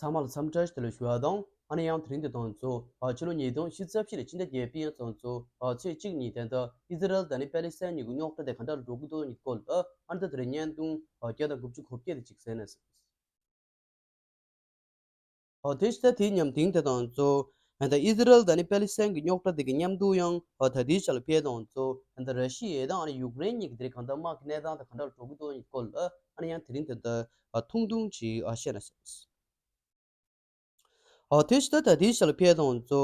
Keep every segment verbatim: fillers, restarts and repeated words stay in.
ཚང་མ་ལ་འཚམས་འདྲི་བཀྲ་ཤིས་བདེ་ལེགས་ཞུ་བ་དང་། ཨ་ནི་ཡང་དེ་རིང་འདི་དང་གཙོ་ཨ་ཕྱི་ལོ་ཉིས་སྟོང་ཉི་ཤུ་རྩ་བཞི་ལོའི་ཕྱི་ཟླ་བརྒྱད་པའི་ཡང་དང་གཙོ་ཨ་ཚེས་གཅིག་ཉིན་དེ་འདྲ་ཨི་ཟི་རལ་དང་ནི་པེ་ལི་སི་ཐན་གཉིས་ཀྱི་རྙོག་དྲ་དེ་ག་འདྲ་འགྲོ་གི་འདུག་ཉིད་སྐོར་ལ་ཨ་ནི་ད་དེ་རིང་བརྙན་ཐུང་ཨ་བརྒྱ་དང་དགུ་བཅུ་གོ་བརྒྱད་དེ་ཅིག་གསན་ན། ཨོ་དེ་ཕྱི་ཟླ་དེའི་མཉམ་དེང་དེ་དང་གཙོ་ཨ་ད་ཨི་ཟི་རལ་དང་ནི་པེ་ལི་སི་ཐན་གྱི་རྙོག་དྲ་དེ་གི་མཉམ་དུ་ཡང་ཨ་ད་དེའི་ཆ་ལ་ཕེབས་དང་གཙོ་ཨ་ད་ར་ཤི་ཡ་དང་ཨ་ནི་ཡུཀ་རེན་གཉིས་ཀྱི་དེ་རིང་གང་ལྟར་དམག་གི་གནས་སྟངས་དང་ག་འདྲ་འགྲོ་གི་འདུག་ཉིད་སྐོར་ལ་ཨ་ནི་ཡང་དེ་རིང་དེ་ད་ཨ་ཐུང་ཐུང་ཅིག་ཨ་བཤད་ན་བསམ། ཨོ་དེ་ཕྱི་ཟླ་ད་དེའི་ཆ་ལ་ཕེབས་དང་གཙོ་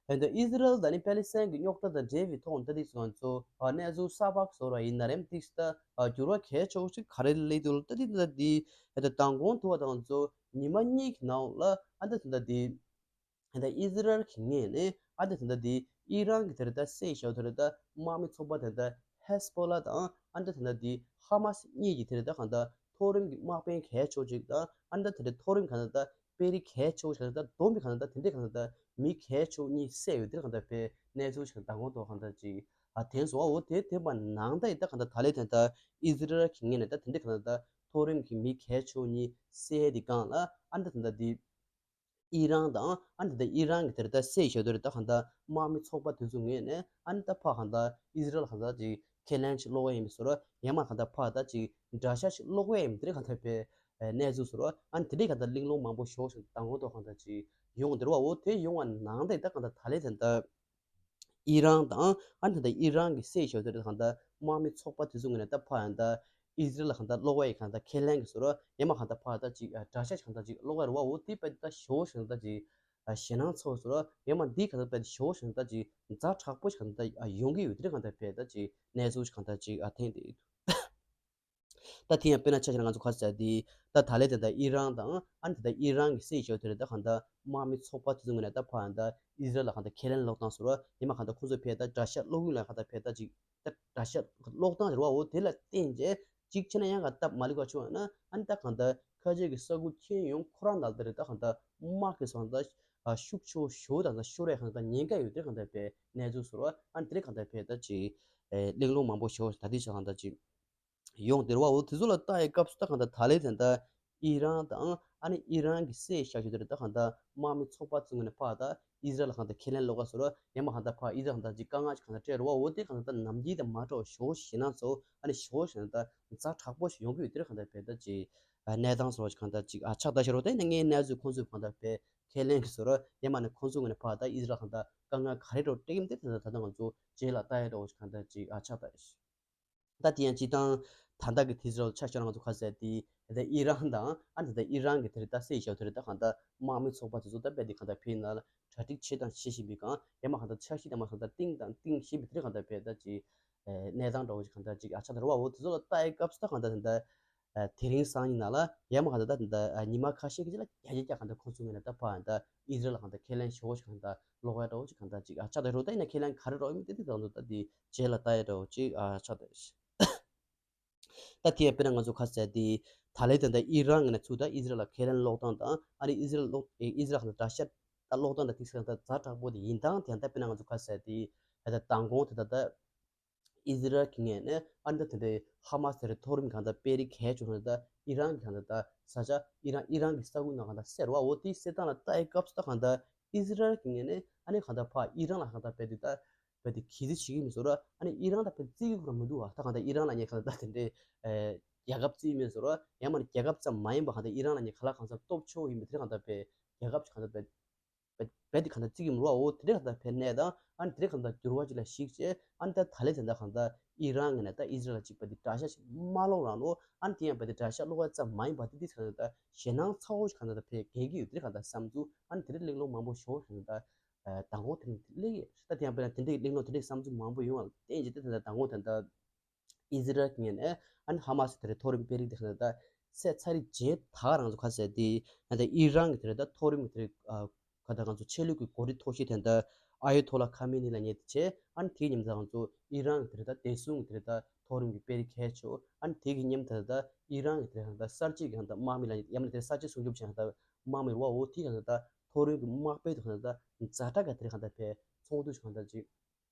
ཨ་ད་ཨི་ཟི་རལ་དང་ནི་པེ་ལི་སི་ཐན་གྱི་རྙོག་དྲ་དང་འབྲེལ་བའི་ཐོག་ད་དེ་དང་གཙོ་ཨ་གནས་ཚུལ་གསར་པ་བཟོ་ར་ཡིན་ན་རེམ་དེ་ཕྱི་ཟླ་ཨ་འགྱུར་བ་གལ་ཆེ་བོ་ཞིག་ག་རེ་སླེབས་འདུག་ད་དེ་ད་དེ་ཨ་ད་མདང་དགོང་དུ་བ་དང་གཙོ་ཉི་མ་གཉིས་ཀྱི་ནང་ལ་ཨ་ད་དེ་ད་དེ་ཨ་ད་ཨི་ཟི་རལ་གྱི་ངོས་ནས་ཨ་ད་དེ་ད་དེ་ཨི་རན་གྱི་དེ་རེད་ད་སྲིད་ཞབས་དེ་རེད་ད་དམག་མི་ཚོགས་པ་དེ་ད་ཧེ་སི་བྷོ་ལ་དང་ཨ་ད་དེ་ད་དེ་ཧ་མ་སི་གཉིས་ཀྱི་དེ་རེད་ད་གང་ད་མཐོ་རིམ་གྱི་དམག་དཔོན་གལ་ཆེ་བོ་ཅིག་དང་ཨ་ད་དེ་རེད་མཐོ་རིམ་གང་ད་ད་དཔོན་རིགས་གལ་ཆེ་བོ་ཞིག་གང་ད་བསྡོམས་པའི་གང་ད་དེ་འདྲའི་གང་ད་མི་གལ་ཆེ་བོ་གཉིས་བསད་ཡོད་དེ་གང་ད་པའི་གནས་ཚུལ་ཞིག་མདང་དགོང་དུ་གང་ད་ཅིག་ཨ་ཐོན་སོང་། འོ་དེ་དེ་བ་ནང་ད་ཡི་ད་གང་ད་ད་ལས་དེ་ད་ཨི་ཟི་རལ་གྱི་ངོས་ནས་ད་དེ་འདྲའི་གང་ད་མཐོ་རིམ་གྱི་མི་གལ་ཆེ་བོ་གཉིས་བསད་དེ་གང་ལ་ཨ་ད་དེ་ད་དེ་ཨི་རན་དང་ཨ་ད་ད་ཨི་རན་གྱི་དེར་ད་སྲིད་ཞབས་དེར་ད་གང་ད་དམག་མི་ཚོགས་པ་དེ་ཚོ་ངོས་ནས་ཨ་ད་ཕ་གང་ད་ཨི་ཟི་རལ་གང་ད་ཅིག་ཁས་ལེན་ཅིག་སློག་ཡ་ཡིན་པའི་བཟོ་འདྲ་ཡང་མ་གང་ད་ཕ་ད་ཅིག་དགྲ་ཤ་ཅིག་སློག་ཡ་ཡིན་པའི་དེ་རིང་གང་ད་པའི་གནས་ཚུལ་བཟོ་འདྲ་ཨ་དེ་རིང་གང་ད་གླེང་སློང་མང་པོ་ཞོག་ཞིག་མདང་དགོང་ཐོག་གང་ད་ཅིག་ཡོང་འདིར་བ། འོ་དེ་ཡོང་བ་ནང་ད་ད་གང་ད་ད་ལས་དེ་ད་ཨི་རན་དང་ཨ་ནི་ད་ལྟ་ཨི་རན་གྱི་སྲིད་ཞབས་དེ་རེད་གང་ལྟར་དམག་མི་ཚོགས་པ་དེ་ཚོ་ངོས་ནས་ད་ཕ་ཡང་ད་ཨི་ཟི་རལ་ལ་གང་ལྟར་སློག་པ་ཡི་གང་ལྟར་ཁས་ལེན་གྱི་བཟོ་འདྲ་ཡང་མ་གང་ལྟར་ཕ་ད་ཅིག་དགྲ་ཤ་གང་ལྟར་ཅིག་སློག་པ་རེད་བ། འོ་དེ་དཔེ་ད་ཞོ་ཞིག་ད་ཅིག་ཞེད་སྣང་ཚ་བོ་བཟོ་འདྲ་ཡང་མ་འདི་གང་ལྟར་དཔེ་ད་ཞོ་ཞིག་ད་ཅིག་ཛ་དྲག་པོ་ཞིག་གང་ལྟར་ཡོང་གི་ཡོད་དེ་གང་ལྟར་དཔེ་ད་ཅིག་གནས་ཚུལ་ཞིག་གང་ལྟར་ཅིག་ཐོན་དེ། ད་དེ་ཡང་དཔེར་ན་ཆ་བཞག་ན་ང་ཚོ་ག་ཟེར་དེ་ད་ད་ལས་དེ་ད་ཨི་རན་དང་ཨ་ནི་དེ་ད་ཨི་རན་གྱི་སྲིད་ཞབས་དེ་རེད་ད་གང་ལྟར་དམག་མི་ཚོགས་པ་དེ་ཚོ་ངོས་ནས་ད་ཕ་ཡང་ད་ཨི་ཟི་རལ་ལ་གང་ལྟར་ཁས་ལེན་སློག་སྟངས་བཟོ་འདྲ་ཡང་མ་གང་ལྟར་ཁོང་ཚོ་ཕེ་ད་དགྲ་ཤ་སློག་ཡུལ་ལ་གང་ལྟར་ཕེ་ད་ཅིག་ད་དགྲ་ཤ་སློག་སྟངས་རེད་བ། འོ་དེ་ལ་བརྟེན་རྗེས་གཅིག་བྱས་ན་ཡང་ག་སྟབས་མ་ལེགས་པ་བྱུང་བ་ན་ཨ་ནི་ད་གང་ལྟར་ཁ་ཆེ་གི་ས་ཁུལ་ཁྱོན་ཡོངས་ཁོ་རང་ལ་དེ་རེད་ད་གང་ལྟར་དམག་གི་སོང་ད་ཤུགས་ཆེ་བོ་ཞོ་དང་ད་ཤོར་ཡ་གང་ལྟར་ཉེན་ཁ་ཡོད་དེ་གང་ལྟར་པའི་གནས་ཚུལ་བཟོ་འདྲ་ཨ་ནི་དེ་རིང་གང་ལྟར་ཕེ་ད་ཅིག་གླེང་སློང་མང་པོ་ཞོ་ད་དེ་ཆ་གང་ལྟར་ཅིག་ཡོང་དེར་བ། འོ་དེ་ཚོ་ལ་ལྟ་ཡི་སྐབས་སུ་ད་གང་ལྟར་ད་ལས་དེ་ལྟར་ཨི་རན་དང་ཨ་ནི་ཨི་རན་གྱི་སྲིད་ཞབས་ཞུ་དེ་རེད་ད་གང་ལྟར་དམག་མི་ཚོགས་པ་ཚོ་ངོས་ནས་ཕ་ད་ཨི་ཟི་རལ་ལ་གང་ལྟར་ཁས་ལེན་སློག་ག་བཟོ་འདྲ་ཡང་མ་གང་ལྟར་ཕ་ཨི་ཟི་རལ་གང་ལྟར་ཅིག་དཀའ་ངལ་ཅིག་གང་ལྟར་སྤྲད་རེད་བ། འོ་དེ་གང་ལྟར་ནམ་རྒྱུན་དང་མ་འདྲ་བ་ཞོ་ཞེད་སྣང་ཚ་བོ་ཨ་ནི་ཞོ་ཞེད་སྣང་ད་ཛ་དྲག་པོ་ཞིག་ཡོང་གི་ཡོད་དེ་རེད་གང་ལྟར་ཕེ་ད་ཅིག་གནས་སྟངས་བཟོ་འདྲ་ཅིག་གང་ལྟར་ཅིག་ཨ་ཆགས་ད་ཤར་རོ། དེ་ནས་ངའི་གནས་ཚུལ་ཁོང་ཚོས་གང་ལྟར་ཕེ་ཁས་ལེན་གྱི་བཟོ་འདྲ་ཡང་མ་ནི་ཁོང་ཚོ་ངོས་ནས་ཕ་ད་ཨི་ཟི་རལ་གང་ལྟར་དཀའ་ངལ་ག་རེ་འགྲོ་སྤྲད་ཡིན་དེ་དེ་ད་ད་ང་ཚོ་རྗེས་ལ་ལྟ་ཡ་འདྲ་བོ་ཞིག་གང་ལྟར་ཅིག་ཨ་ཆགས་ད། ད་དེ་ཡང་སྤྱིར་བཏང་ད་ལྟ་གི་དུས་ཚོད་ལ་ཆ་བཞག་ན་ང་ཚོ་ག་ཟེར་དེ་ད་ཨི་རན་དང་ཨ་ནི་ད་ཨི་རན་གྱི་དེ་རེད་ད་སྲིད་ཞབས་དེ་རེད་ད་གང་ལྟར་དམག་མི་ཚོགས་པ་དེ་ཚོ་ད་དཔེ་དེ་གང་ལྟར་ཕེ་ཡིན་ན་ལ་གྲ་སྒྲིག་བྱེད་དང་བྱེད་བཞིན་པའི་སྒང་ཡང་མ་གང་ལྟར་འཆར་གཞི་དང་མ་སོང་ད་གཏིང་དང་གཏིང་ཞིབ་པའི་དེ་རེད་གང་ལྟར་ཕེ་ད་ཅིག་གནས་སྟངས་འདྲ་བོ་ཞིག་གང་ལྟར་ཅིག་ཨ་ཆགས་ད་རེད་བ། འོ་དེ་ཚོ་ལ་ལྟ་ཡི་སྐབས་སུ་ད་གང་ལྟར་ད་དེ་རིང་སང་ཉིན་ནང་ལ་ཡང་མ་གང་ལྟར་ད་ད་ཉི་མ་ཁ་ཤས་ཀྱི་རྗེས་ལ་རྒྱ་ཆེ་རྒྱ་གང་ལྟར་ཁོང་ཚོ་ངོས་ནས་ད་ཕ་ཡང་ད་ཨི་ཟི་རལ་ལ་གང་ལྟར་ཁས་ལེན་ཞོ་ཞིག་གང་ལྟར་ལོག་ཡ་འདྲ་བོ་ཅིག་གང་ལྟར་ཅིག་ཨ་ཆགས་ད་རོ། ད་ཡིན་ན་ཁས་ལེན་ག་རེ་རོགས་ཡིན་དེ་དེ་ད་ང་ཚོ་ད་དེ་རྗེས་ལ་ལྟ་ཡ་འདྲ་བོ་ཅིག་ཨ་ཆགས་ད། ད་དེ་ཡང་དཔེར་ན་ང་ཚོ་ག་ཟེར་དེ་ད་ལས་དེ་འདྲ་ཨི་རན་ངོས་ནས་ཚུར་ད་ཨི་ཟི་རལ་ལ་ཁས་ལེན་སློག་སྟངས་དང་ཨ་ནི་ཨི་ཟི་རལ་སློག་ཨི་ཟི་རལ་ལ་དགྲ་ཤ་ད་སློག་སྟངས་དང་དེ་ཚོ་ད་ཛ་དྲག་པོ་དེ་ཡིན་སྟངས་དེ་ད་དཔེར་ན་ང་ཚོ་ག་ཟེར་དེ་ད་ད་མདང་དགོང་དེ་ད་ད་ཨི་ཟི་རལ་གྱི་ངོས་ནས་ཨ་ནི་ད་དེ་འདྲའི་ཧ་མ་སི་དེ་རེད་མཐོ་རིམ་གང་ལྟར་དཔོན་རིགས་གལ་ཆེ་བ་ད་ཨི་རན་གྱི་གང་ལྟར་ད་ས་ཆ་ཨི་རན་ཨི་རན་གྱི་ས་ཁུལ་ནང་གང་ལྟར་བསད་རེད་བ། འོ་དེ་བསད་སྟངས་ལ་ལྟ་ཡི་སྐབས་སུ་ད་གང་ལྟར་ཨི་ཟི་རལ་གྱི་ངོས་ནས་ཨ་ནི་གང་ལྟར་ཕ་ཨི་རན་ལ་གང་ལྟར་དཔེ་དེ་ད་དཔེ་དེ་གི་རྩི་བྱེད་ཀྱི་མི་བཟོ་ར། ཨ་ནི་ཨི་རན་ལ་དཔེ་བརྩི་གི་ཁོ་རང་མི་འདུག་བ། ད་གང་ལྟར་ཨི་རན་ལ་ངས་གང་ལྟར་ད་དེ་འདྲའི་ཨེ་རྒྱལ་ཁབ་བརྩི་མི་བཟོ་ར། ཡང་མ་ནི་རྒྱལ་ཁབ་ཙམ་མ་ཡིན་པ་གང་ལྟར་ཨི་རན་ལ་ངས་ག་ལ་གང་འཚམ་སྟོབས་ཆེ་བོ་ཡིན་པ་དེ་གང་ལྟར་དཔེ་རྒྱལ་ཁབ་ཅིག་གང་ལྟར་དཔེ་དཔེ་དཔེ་དེ་གང་ལྟར་བརྩི་གི་མི་འདུག་བ། འོ་དེ་འདྲ་གང་ལྟར་དཔེ་གནས་དང་ཨ་ནི་དེ་འདྲ་གང་ལྟར་འགྱུར་བ་ཅིག་ལ་གཞིགས་བྱས་ཨ་ནི་ད་ད་ལས་དེ་འདྲ་གང་ལྟར་ཨི་རན་ངོས་ནས་ད་ཨི་ཟི་རལ་ལ་ཅིག་དཔེ་དེ་དགྲ་ཤ་ཞིག་མ་སློག་རང་ལོ། ཨ་ནི་དེ་ཡང་དཔེ་དེ་དགྲ་ཤ་སློག་པ་ཙམ་མ་ཡིན་པ་དེ་དེ་གང་ལྟར་ཞེད་སྣང་ཚ་བོ་ཞིག་གང་ལྟར་དཔེ་གས་ཀྱི་ཡོད་དེ་གང་ལྟར་བསམ་ཚུལ་ཨ་ནི་དེ་འདྲ་གླེང་སློང་མང་པོ་ཞིག་གང་ལྟར་ཨ་མདང་དགོང་དེ་རིང་དེ་གླེང་ཡོད། ད་དེ་ཡང་དཔེར་ན་དེ་འདྲའི་གླེང་སློང་དེ་འདྲའི་བསམ་ཚུལ་མང་པོ་ཡོང་བ་ལ་བརྟེན་བྱས་ཏེ་ད་ལྟ་མདང་དགོང་ད་ལྟ་ཨི་ཟི་རལ་གྱི་ངོས་ནས་ཨ་ནི་ཧ་མ་སི་དེ་རེད་མཐོ་རིམ་དཔོན་རིགས་དེ་གང་ལྟར་བསད་ཚར་རྗེས་ད་རང་ཚོ་ག་ཟེར་དེ་ད་ལྟ་ཨི་རན་གྱི་དེ་རེད་ད་མཐོ་རིམ་གྱི་དེ་རེད་ཨ་ག་ད་ང་ཚོ་ཆོས་ལུགས་ཀྱི་འགོ་ཁྲིད་མཐོ་ཤོས་དེ་ད་ཨ་ཡོ་ཐོ་ལ་ཁ་མེ་ནི་ལ་ཉེ་དེ་བྱས། ཨ་ནི་དེའི་མཉམ་དུ་ང་ཚོ་ཨི་རན་གྱི་དེ་རེད་ད་བདེ་སྲུང་གི་དེ་རེད་ད་མཐོ་རིམ་གྱི་དཔོན་རིགས་གལ་ཆེ་བོ། ཨ་ནི་དེ་གི་མཉམ་དུ་ད་ལྟ་ཨི་རན་གྱི་དེ་རེད་ད་གསར་བརྗེ་གི་ད་དམག་མི་ལ་ཉེ་ཡང་ན་དེ་གསར་བརྗེ་སྲུང་སྐྱོབ་བྱེད་ད་དམག་མི་རུ་བ་འོ་དེ་ག་ད་ད་མཐོ་རིམ་གྱི་དམག་དཔོན་དེ་ག་ད་ད་ཛ་དྲག་ག་དེ་རེད་ག་ད་ཕེ་ཚོགས་འདུ་ཞིག་ག་ད་ཅིག་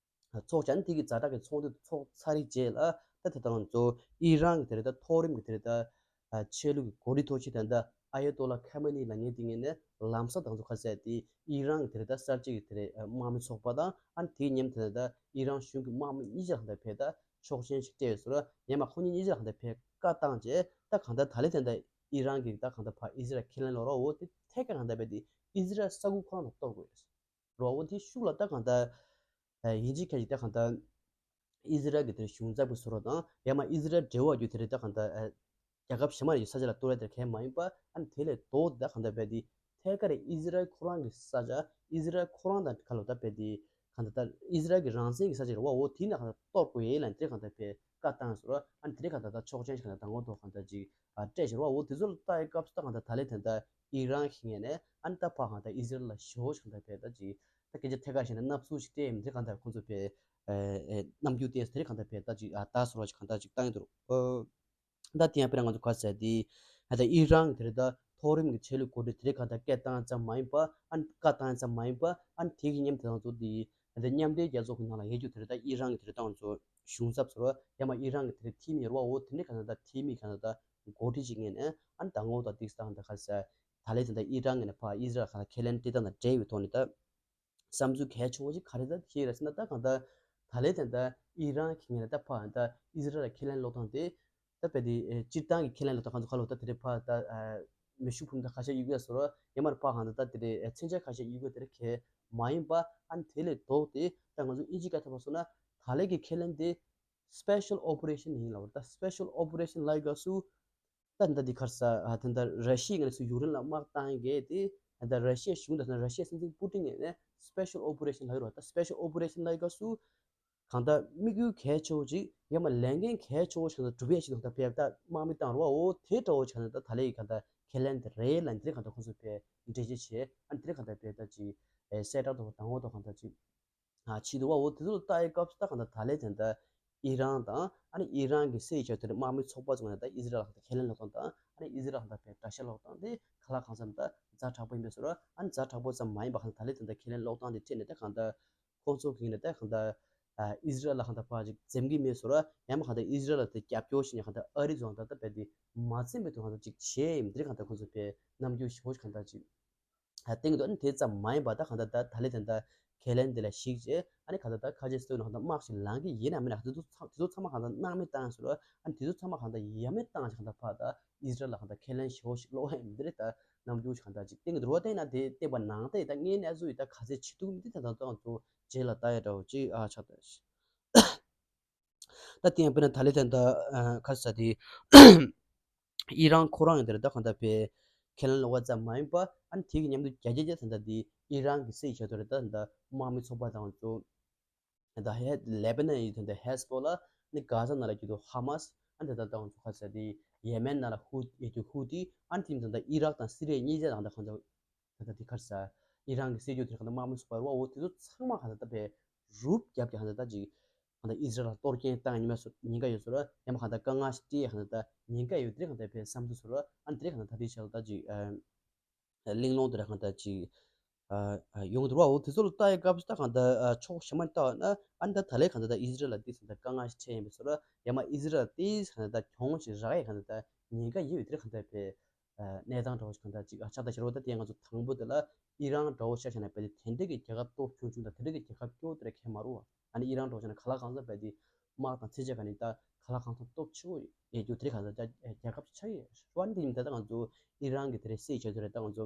ཚོགས་བྱས་ནས་དེ་གི་ཛ་དྲག་གི་ཚོགས་འདུ་ཚོགས་ཚར་རེད་རྗེས་ལ་ད་དེ་དང་ཚོ་ཨི་རན་གྱི་དེ་རེད་ད་མཐོ་རིམ་གྱི་དེ་རེད་ད་ཆོས་ལུགས་ཀྱི་འགོ་ཁྲིད་མཐོ་ཤོས་དེ་ད་ ཨ་ཡ་ཏོ་ལ་ཁ་མེ་ནི་ལ་ངས་དེ་ངས་ནས་ལམ་སང་དང་ཚོ་ཁ་ཟས་དེ་ཨི་རན་གྱི་དེ་རེད་ད་གསར་བརྗེ་གི་དེ་རེད་དམག་མི་ཚོགས་པ་དང་ཨ་ནི་དེའི་མཉམ་དེ་རེད་ད་ཨི་རན་གཞུང་གི་དམག་མི་གཉིས་ཆ་ལ་ད་ཕེ་ད་ཆོག་མཆན་ཞིག་སྤྲད་ཡོད་ཟེར་བ་ཡང་མ་ཁོ་གཉིས་གཉིས་ཆ་ལ་ད་ཕེ་བཀའ་བཏང་རྗེས་ད་གང་ལྟར་ད་ལེ་དེ་འདྲ་ཨི་རན་གྱི་ད་གང་ལྟར་ཕ་ཨི་ཟི་རལ་ཁས་ལེན་ལོ་ར་འོ་དེ་ཐད་ཀ་གང་ལྟར་བས་དེ་ཨི་ཟི་རལ་ས་ཁུལ་ཁོ་རང་ལ་གཏོར་དགོས་ཡོད་ཟེར། རོ་འོ་དེ་ཤུགས་ལ་ད་གང་ལྟར་ཡིན་གཅིག་ཁ་ཅིག་ད་གང་ལྟར་ཨི་ཟི་རལ་གྱི་དེར་གཞུང་ཚབ་ཀྱི་བཟོ་འདྲ་དང་ཡང་མ་ཨི་ཟི་རལ་འབྲེལ་བ་རྒྱུ་དེ་རེད་ད་གང་ལྟར་རྒྱལ་ཁབ་གཞན་མ་རེད་ས་ཆ་ལ་གཏོར་ཡ་དེར་གལ་མ་ཡིན་པ་ཨ་ནི་དེ་ལས་ལྡོག་ད་གང་ལྟར་བས་དེ་ཐད་ཀ་རེད་ཨི་ཟི་རལ་ཁོ་རང་གི་ས་ཆ་ཨི་ཟི་རལ་ཁོ་རང་དང་ཁ་ལོ་ད་བས་དེ་གང་ལྟར་ད་ཨི་ཟི་རལ་གྱི་རང་བཙན་གྱི་ས་ཆ་རེད་བ་འོ་དེ་ན་གང་ལྟར་གཏོར་དགོས་ཡས་ལ་དེ་གང་ལྟར་བས་བཀའ་བཏང་ཟེར་བ་ཨ་ནི་དེ་རེད་གང་ལྟར་ད་ཆོག་མཆན་ཞིག་གང་ལྟར་དང་པོ་ཐོག་གང་ལྟར་ཅིག་ཨ་སྤྲད་ཟེར་བ་འོ་དེ་ཚོ་ལ་ལྟ་ཡི་སྐབས་སུ་ད་གང་ལྟར་ད་ལེ་དེ་ལྟར་ཨི་རན་གྱི་ངོས་ནས་ཨ་ནི་ད་ཕ་གང་ལྟར་ཨི་ཟི་རལ་ལ་ཞོ་ཞིག་གང་ལྟར་བས་ད་ཅིག་ད་སྐད་ཆ་ཐད་ཀར་བཤད་ན་མནའ་བསུ་ཞིག་སྤྲད་ཡིན་དེ་གང་ལྟར་ཁོང་ཚོ་བས་རྣམ་འགྱུར་བསྟན་དེ་རེད་གང་ལྟར་བས་ད་ཅིག་ཨ་ད་ཟེར་བ་ཞིག་གང་ལྟར་ཅིག་བཏང་ཡི་འདུག་ད་དེ་ཡང་དཔེར་ན་ང་ཚོ་ག་ཟེར་དེ་ད་ཨི་རན་དེ་རེད་ད་མཐོ་རིམ་གྱི་ཆོས་ལུགས་འགོ་ཁྲིད་དེ་རེད་གང་ལྟར་སྐད་བཏང་ཙམ་མ་ཡིན་པ་ཨ་ནི་བཀའ་བཏང་ཙམ་མ་ཡིན་པ་ཨ་ནི་དེ་གི་མཉམ་དུ་ང་ཚོ་དེ་ད་མཉམ་འབྲེལ་རྒྱལ་ཚོགས་ཀྱི་ནང་ལ་ཡོད་རྒྱུ་དེ་རེད་ད་ཨི་རན་གྱི་དེ་རེད་ད་ང་ཚོ་གཞུང་ཚབ་ཟེར་བ་ཡང་མ་ཨི་རན་གྱི་དེ་རེད་འཐུས་མི་ཡོད་རེད་བ་འོ་དེ་འདྲས་གང་ལྟར་ད་འཐུས་མི་གང་ལྟར་ད་འགོ་ཁྲིད་ཅིག་ངོས་ནས་ཨ་ནི་ད་ངོ་ད་ཏིག་སྟངས་ད་ག་ཟེར་ད་ལེ་དེ་ད་ཨི་རན་ངོས་ནས་ཕ་ཨི་ཟི་རལ་གང་ལ་ཁས་ལེན་དེ་ད་ན་འབྲེལ་ཡོད་ཐོག་ནས་ད། བསམ་ཚུལ་གལ་ཆེ་བོ་ཞིག་ག་རེ་ད་ཤེས་རེད་ཟེར་ན་ད་གང་ལྟར་ད་ལས་དེ་ད་ཨི་རན་གྱི་ངོས་ནས་ད་ཕ་ད་ཨི་ཟི་རལ་ལ་ཁས་ལེན་སློག་སྟངས་དེ་ད་དཔེ་དེ་སྤྱིར་བཏང་གི་ཁས་ལེན་སློག་སྟངས་གང་ཚོ་ཁ་ལོ་ད་དེ་རེད་ཕ་ད་མེ་ཤུགས་འཕུར་མདའ་ཁ་ཤས་གཡུག་ཡ་སོ་ར་ཡང་མར་ཕ་གང་ལྟར་ད་དེ་རེད་མཚོན་ཆ་ཁ་ཤས་གཡུག་ཡ་དེ་རེད་གལ་མ་ཡིན་པ་ཨ་ནི་དེ་ལས་ལྡོག་སྟེ་ད་ང་ཚོ་ཨིན་ཇི་སྐད་ཐོག་པ་སོང་ན་ད་ལས་ཀྱི་ཁས་ལེན་དེ་special operation ཡིན་ལབ་ད་special operation ལབ་དུས་སྐབས་སུ། ད་ད་འདི་གར་ས་ཨ་ད་ད་ར་ཤི་ཡའི་ངོས་སུ་ཡུཀ་རེན་ལ་དམག་བཏང་གི་དེ་ད་ར་ཤི་ཡའི་གཞུང་དང་ས་ར་ཤི་ཡའི་སྲིད་འཛིན་པུ་ཏིན་ངོས་ནས་special operation ལབ་ཡོད་རེད་བ། ད་special operation ལབ་ཡོད་སྐབས་སུ་གང་ལྟར་དམིགས་ཡུལ་གལ་ཆེ་བོ་ཅིག་ཡང་མ་ལས་འགན་གལ་ཆེ་བོ་ཞིག་ལ་སྒྲུབ་ཡས་ཞིག་དང་ད་བས་ད་དམག་མི་བཏང་རེད་བ། འོ་དེ་འདྲ་བོ་ཞིག་ད་ད་ལས་ཀྱི་གང་ལྟར་ཁས་ལེན་དེ་རེད་ལ་འདིར་གང་ལྟར་ཁོང་ཚོས་བས་འགྲེལ་བརྗོད་བྱས་ཨ་འདིར་གང་ལྟར་བས་ད་ཅིག་གསལ་བསྒྲགས་དང་དང་པོ་དང་གང་ལྟར་ཅིག་ཨ་ཕྱིས་འདུག་བ། འོ་དེ་ཚོ་ལ་ལྟ་ཡི་སྐབས་སུ་ད་གང་ལྟར་ད་ལས་དེ་འདྲ་ཨི་རན་དང་ཨ་ནི་ཨི་རན་གྱི་སྲིད་ཇུས་དེར་དམག་མི་ཚོགས་པ་ཚོ་ནས་ད་ཨི་ཟི་རལ་ལ་ཁས་ལེན་སློག་སྟངས་དང་ཨ་ནི་ཨི་ཟི་རལ་ལ་ད་བའི་དགྲ་ཤ་སློག་སྟངས་དེ་ག་ལ་གང་འཚམ་ད་ཛ་དྲག་པོ་ཡིན་པའི་བཟོ་འདྲ་ཨ་ནི་ཛ་དྲག་པོ་ཙམ་མ་ཡིན་པ་གང་ལྟར་ད་ལས་དེ་འདྲ་ཁས་ལེན་སློག་སྟངས་དེ་ཁྲིད་ནས་ད་གང་ལྟར་ཁོང་ཚོ་གིས་ནས་ད་གང་ལྟར་ཨི་ཟི་རལ་ལ་གང་ལྟར་ཕར་ཅིག་འཛེམ་གྱི་མེད་བཟོ་འདྲ་ཡང་མ་གང་ལྟར་ཨི་ཟི་རལ་ལ་ད་རྒྱབ་སྐྱོར་བྱས་ནས་གང་ལྟར་ཨ་རི་ཚོ་གང་ལྟར་ད་བས་དེ་མ་འཛེམ་པའི་ཐོག་གང་ལྟར་ཅིག་བྱས་ཡིན་འདིར་གང་ལྟར་ཁོང་ཚོ་བས་རྣམ་འགྱུར་ཞིབ་པོ་ཞིག་གང་ལྟར་ཅིག་སྟེང་དུ་ཨ་ནི་དེ་ཙམ་མ་ཡིན་པ་ད་གང་ལྟར་ད་ད་ལས་དེ་འདྲ་ཁས་ལེན་དེ་ལ་གཞིགས་རྗེས་ཨ་ནི་གང་ལྟར་ད་ཁ་ཆེ་སྟོད་ནང་ད་དམག་ཞིག་ལངས་ཀྱི་ཡིན་ནམ་མིན་ན་དེ་ཚོ་ཚང་དེ་ཚོ་ཚང་མ་གང་ལྟར་སྣང་མེད་བཏང་ཟེར་བ་ཨ་ནི་དེ་ཚོ་ཚང་མ་གང་ལྟར་ཡ་མེད་བཏང་ཞིག་གང་ལྟར་ཕར་ད་ཨི་ཟི་རལ་ལ་གང་ལྟར་ཁས་ལེན་ཞེ་བོ་ཞིག་སློག་ཡ་མི་འདི་རེད་ད་རྣམ་འགྱུར་ཞིག་གང་ལྟར་ཅིག་སྟེང་གི་འདུལ་བ་བལྟས་ན་དེ་བལྟས་པ་ནང་བལྟས་ད་དངོས་གནས་སུ་ཡི་ད་ག་ཚད་བྱེད་ཐུབ་མི་འདི་ད་ད་ད་ང་ཚོ་རྗེས་ལ་ལྟ་ཡ་འདྲ་བོ་ཅིག་ཨ་ཆགས་ད། ད་དེ་ཡང་དཔེར་ན་ད་ལས་དེ་འདྲ་ཁ་ས་དེ་ཨི་རན་ཁོ་རང་ཡང་དེ་རེད་ད་གང་ལྟར་བས་ཁས་ལེན་ལོག་པ་ཙམ་མ་ཡིན་པ་ཨ་ནི་དེ་གི་མཉམ་དུ་རྒྱ་རྒྱ་རྒྱ་དེ་འདྲ་དེ་ཨི་རན་གི་སྲིད་བྱ་དོ་རེད་ད་འདྲ་དམག་མི་ཚོགས་པ་དང་ཚོ་ད་ཧེ་ལེ་པ་ནན་ཡི་དེ་འདྲ་ཧེ་སི་པོ་ལ་ནི་གྷ་ཟ་ནང་ལ་རྒྱུ་དུ་ཧ་མ་སི་ཨ་ནི་དེ་འདྲ་དང་ཚོ་ཁ་ས་དེ་ཡེ་མེན་ནང་ལ་ཧུ་ཡེ་རྒྱུ་ཧུ་ཏི་ཨ་ནི་དེ་འདྲ་ཨི་རག་དང་སི་རི་ཡ་གཉིས་ཆ་དང་འདྲ་གང་ཚོ། ད་ལྟ་དེ་གར་ས་ཨི་རན་གྱི་སྲིད་ཇུས་དེར་གང་ལྟར་དམག་མི་ཚོགས་པ་རེད་བ། འོ་དེ་ཚོ་ཚང་མ་གང་ལྟར་ད་བས་རུབ་བརྒྱབ་ཀྱི་གང་ལྟར་ད་ཅིག་གང་ལྟར་ཨི་ཟི་རལ་ལ་གཏོར་སྐྱོན་བཏང་ཉེན་མ་སོ་ཉེན་ཁ་ཡོད་ཚོད་ར་ཡང་མ་གང་ལྟར་དཀའ་ངལ་ཞིག་སྤྲད་གང་ལྟར་ད་ཉེན་ཁ་ཡོད་དེ་གང་ལྟར་བས་བསམ་ཚུལ་ཚོད་ར་ཨ་ནི་དེ་གང་ལྟར་ད་དེ་ཆ་ལ་ད་ཅིག་གླེང་སློང་དེ་ར་གང་ལྟར་ཅིག་ཡོང་འདུག་བ། འོ་དེ་ཚོ་ལ་ལྟ་ཡི་སྐབས་སུ་ད་གང་ལྟར་ཕྱོགས་གཞན་མ་ལྟ་བ་ན་ཨ་ནི་ད་ད་ལས་གང་ལྟར་ད་ཨི་ཟི་རལ་ལ་དེ་གང་ལྟར་དཀའ་ངལ་ཞིག་འཕྲད་ཡིན་པའི་ཚོད་ར་ཡང་མ་ཨི་ཟི་རལ་དེ་གང་ལྟར་ད་གྱོང་ཞིག་རག་ཡི་གང་ལྟར་ད་ཉེན་ཁ་ཡོད་དེ་གང་ལྟར་བས། གནས་སྟངས་འདྲ་བོ་ཞིག་གང་ལྟར་ཅིག་ཨ་ཆགས་ད་ཤར་བ་ད་དེ་ང་ཚོ་དང་པོ་དེ་ལ་ཨི་རན་འདྲ་བོ་ཆ་བཞག་ན་བས་དེ་དེ་འདྲ་གི་རྒྱལ་ཁབ་སྟོབས་ཆུང་ཆུང་དང་དེ་འདྲ་གི་རྒྱལ་ཁབ་སྐྱོ་དེ་ར་ཁྱད་མ་རུ་བ། ཨ་ནི་ཨི་རན་འདྲ་བོ་ཆ་ན་ག་ལ་གང་ས་བས་དེ་དམག་དང་མཚོན་ཆ་ག་ནི་ད་ག་ལ་གང་ཐོག་སྟོབས་ཆེ་བོ་ཡོད་རྒྱུ་དེ་ར་གང་ལྟར་ད་རྒྱལ་ཁབ་ཆགས་ཡོད་བ། ཨ་ནི་དེ་ཡིན་ད་ད་ང་ཚོ་ཨི་རན་གི་དེ་ར་སྲིད་བྱ་དེ་ར་ད་ང་ཚོ་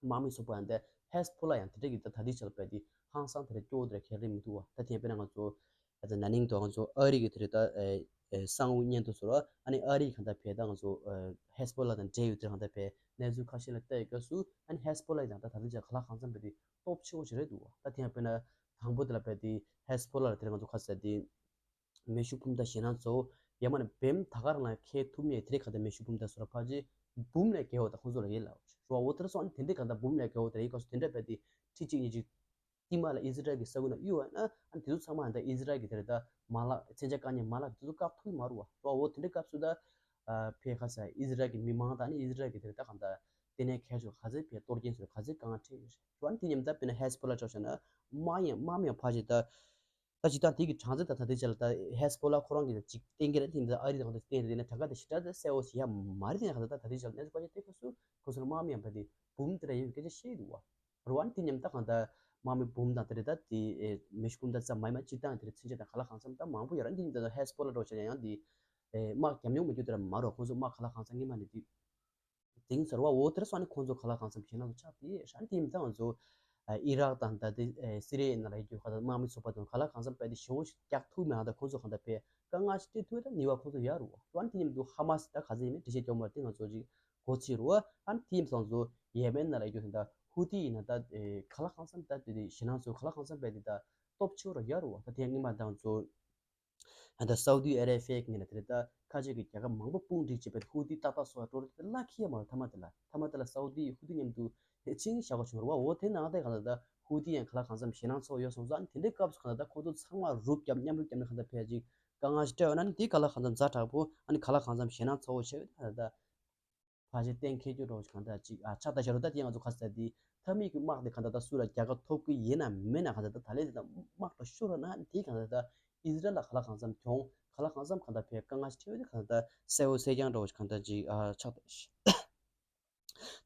དམག་མི་ཚོགས་པ་ཡང་དེ་ཧེ་སི་པོ་ལ་ཡང་དེ་འདྲ་གི་ད་ད་དེ་ཆ་ལ་བས་དེ་ཧང་སང་དེ་ར་སྐྱོ་དེ་ར་ཁྱད་རེ་མི་འདུག་བ། ད་དེ་ཡང་དཔེར་ན་ང་ཚོ་ད་ན་ནིང་དུ་ང་ཚོ་ཨ་རི་གི་དེ་ར་ད་གསང་བའི་སྙན་ཐོ་ཚོ་ར་ཨ་ནི་ཨ་རི་གང་ལྟར་བས་ད་ང་ཚོ་ཧེ་སི་པོ་ལ་དང་འབྲེལ་ཡོད་དེ་གང་ལྟར་བས་གནས་ཚུལ་ཁ་ཤས་ལ་བལྟ་ཡི་སྐབས་སུ་ཨ་ནི་ཧེ་སི་པོ་ལ་ཡང་ད་ད་དེ་ཆ་ག་ལ་གང་འཚམ་བས་དེ་སྟོབས་ཆེ་བོ་ཞིག་རེད་འདུག་བ། ད་དེ་ཡང་དཔེར་ན་དང་པོ་དེ་ལ་བས་དེ་ཧེ་སི་པོ་ལ་དེ་ར་ང་ཚོ་ཁ་ས་དེ་མེ་ཤུགས་འཕུར་མདའ་ཞེད་སྣང་ཚོ་ཡ་མ་ནི་བེམ་ད་ག་རང་ལ་ཁེལ་ཐུབ་མེད་དེ་རེད། ག་ད་མེ་ཤུགས་འཕུར་མདའ་སོ་ར་ཕ་ཅི་འབུམ་ལས་བརྒལ་བ་ད་ཁོང་ཚོ་ལ་ཡིན་ལ་རོ་འོ་དེར་སོང་ཨ་ནི་དེ་འདྲས་ག་ད་འབུམ་ལས་བརྒལ་བ་དེ་རེད་ག་སོ་དེ་འདྲས་བས་དེ་ཁྲི་གཅིག་གཉིས་གཅིག་ཏི་མ་ལ་ཨི་ཟི་རལ་གྱི་ས་ཁུལ་ན་གཡུག་བ་ན་ཨ་ནི་དེ་ཚོ་ཚང་མ་ཨ་ད་ཨི་ཟི་རལ་གྱི་དེ་རེད་ད་མ་ལག་མཚོན་ཆ་བཀག་ཉེན་མ་ལག་དེ་ཚོ་བཀག་ཐུབ་མ་རུ་བ་རོ་འོ་དེ་འདྲས་སྐབས་སུ་ད་ཕེ་ཁ་ས་ཨི་ཟི་རལ་གྱི་མི་མང་དང་ཨ་ནི་ཨི་ཟི་རལ་གྱི་དེ་རེད་ད་ག་ད་དེ་ནས་ཁྱད་ཆོས་ག་ཚོད་ཕེ་གཏོར་སྐྱོན་ཚོ་ག་ཚོད་གང་འཕྲད་ཡོད་རོ་ཨ་ནི་དེ་མཉམ་ད་དཔེར་ན་ཧེ་སི་པོ་ལ་ཆོག་བྱས་ན་དམག་ཡང་དམག་མི་ཡང་ཕ་ཅི་ད། ད་སྤྱིར་བཏང་དེ་གི་གྲངས་ཚད་དང་ད་ལྟའི་ཆ་ལ་ད་ཧེ་སི་བྷོ་ལ་ཁོ་རང་གིས་ཅིག་གཏན་འཁེལ་རེད། དེ་ནི་ཨ་རི་དང་གཏན་འཁེལ་རེད། དེ་ནི་གྲངས་ཀ་དེ་ཞེ་དྲག་ད་གསལ་བོ་ཞིག་ཡང་མ་རེད། དེ་ནི་གང་ལྟར་ད་ད་ལྟའི་ཆ་ལ་གནས་ཚུལ་ཕལ་ཆེར་གཏན་འཁེལ་སུ་ཁོ་ཚོ་ལ་དམག་མི་ཡང་བས་དེ་འབུམ་དེ་འདྲ་ཡོད་སྐད་ཆ་བཤད་འདུག་བ། རེད་བ། དེ་མཉམ་ད་གང་ལྟར་དམག་མི་འབུམ་དང་དེ་རེད། ད་དེ་མེ་ཤུགས་འཕུར་མདའ་ཙམ་མ་ཡིན་པ་སྤྱིར་བཏང་དེ་རེད། མཚོན་ཆ་དང་ག་ལ་གང་འཚམ་ད་མང་པོ་ཡོད་ར། དེ་མཉམ་ད་ཧེ་སི་བྷོ་ལ་འདྲ་བོ་བྱས་ན་ཡང་དེ་དམག་བརྒྱབ་མྱོང་མི་འདུག་དེ་ར་མ་རོ། ཁོ་ཚོ་དམག་ག་ལ་གང་འཚམ་སྔོན་མ་ནས་དེ། དེང་སང་བ་འོ་དེར་སོང་ནས་ཁོང་ཚོ་ག་ལ་གང་འཚམ་ཞེད་སྣང་ཆགས་ཏེ་ཧྲན་ཏིམ་དང་ང་ཚོ་ཨི་རག་དང་ད་ལྟའི་སི་རི་ཡའི་ནང་ལ་ཡོད་རྒྱུ་ཁ་དང་དམག་མི་ཚོགས་པ་དང་ག་ལ་གང་འཚམ་བས་དེ་ཞེ་པོ་ཞིག་རྒྱག་ཐུབ་མེད་ཨ། ད་ཁོང་ཚོ་གང་ལྟར་བས་དཀའ་ངལ་ཞིག་སྤྲད་ཐུབ་ད་ནུས་པ་ཁོང་ཚོ་ཡོད་རུ་ཧྲན་ཏིམ་དུ་ཧ་མ་སི་ད་ག་ཚོད་ཡིན་མིན་འགྲེལ་བཤད་རྒྱོབ་མ་དེ་ང་ཚོ་ཅིག་གོ་ཚིག་རུ་ཨ། ཧྲན་ཏིམ་སོང་ཚོ་ཡེ་མེན་ནང་ལ་ཡོད་རྒྱུ་དེ་ད་ཧུ་ཏི་ཡིན་ན་ད་ག་ལ་གང་འཚམ་ད་དེ་ཞེད་སྣང་ཚོ་ག་ལ་གང་འཚམ་བས་དེ་ད་སྟོབས་ཆེ་རུ་ཡོད་རུ་ད་དེ་སྔོན་མ་དང་ཚོ། ད་སའུ་ཏི་ཨ་རེ་བྷི་ཡ་གི་ངོས་ནས་དེ་རེད། ད་ཁ་ཆེ་གི་རྒྱལ་ཁབ་མང་པོ་དཔུང་སྒྲིག་བྱས་པའི་ཧུ་ཏི་ཏག་ཏག་སོགས་ལ་འགྲོ་རེད། དེ་ལ་ཁི་ཡ་མ་རེད། ཐ་མ་དེ་ལ་ཐ་མ་དེ་ལ་སའུ་ཏི་ཧུ་ཏི་མཉམ་དུ་ཧེ་ཆིང་བཞག་པ་བྱུང་རེད་བ། འོ་དེ་ནང་དེ་ག་ལ་ད་ཧུ་ཏི་ཡང་ག་ལ་གང་འཚམ་ཞེད་སྣང་ཚོར་ཡོད་སོང་ཙང་། དེ་འདྲའི་སྐབས་སུ་ག་ལ་ད་ཁོང་ཚོ་ཚང་མ་རུབ་བརྒྱབ་མཉམ་རུབ་བརྒྱབ་ནས་ག་ལ་ད་ཕལ་ཆེར་དཀའ་ངལ་ཞིག་སྤྲད་ཡོད་ན་ནི་དེ་ག་ལ་གང་འཚམ་ཛ་དྲག་པོ་ཨ་ནི་ག་ལ་གང་འཚམ་ཞེད་སྣང་ཚ་བོ་བྱས་ཡོད། ད་ད་ཕལ་ཆེར་གཏན་འཁེལ་རྒྱུ་འདྲ་བོ་ཞིག་གང་ལྟར་ཅིག་ཨ་ཆགས་ད་བཞག་རོགས། ད་དེ་ང་ཚོ་ག་ས་དེ་མཐའ་མའི་གི་དམག་དེ་གང་ལྟར་ད་སུ་ལ་རྒྱལ་ཁ་ཐོབ་ཀྱི་ཡིན་ན་མིན་ན་གང་ལྟར་ད་ད་ལས་དེ་ད་དམག་ལ་ཤོར་ན་དེ་གང་ལྟར་ད་ཨི་ཟི་རལ་ལ་ག་ལ་གང་འཚམ་གྱོང་ག་ལ་གང་འཚམ་གང་ལྟར་ཕའི་དཀའ་ངལ་ཞིག་འཕྲད་ཡོད། དེ་གང་ལྟར་ད་གསལ་བོ་གསལ་རྐྱང་འདྲ་བོ་ཞིག་གང་ལྟར་ཅིག་ཨ་ཆགས་ད།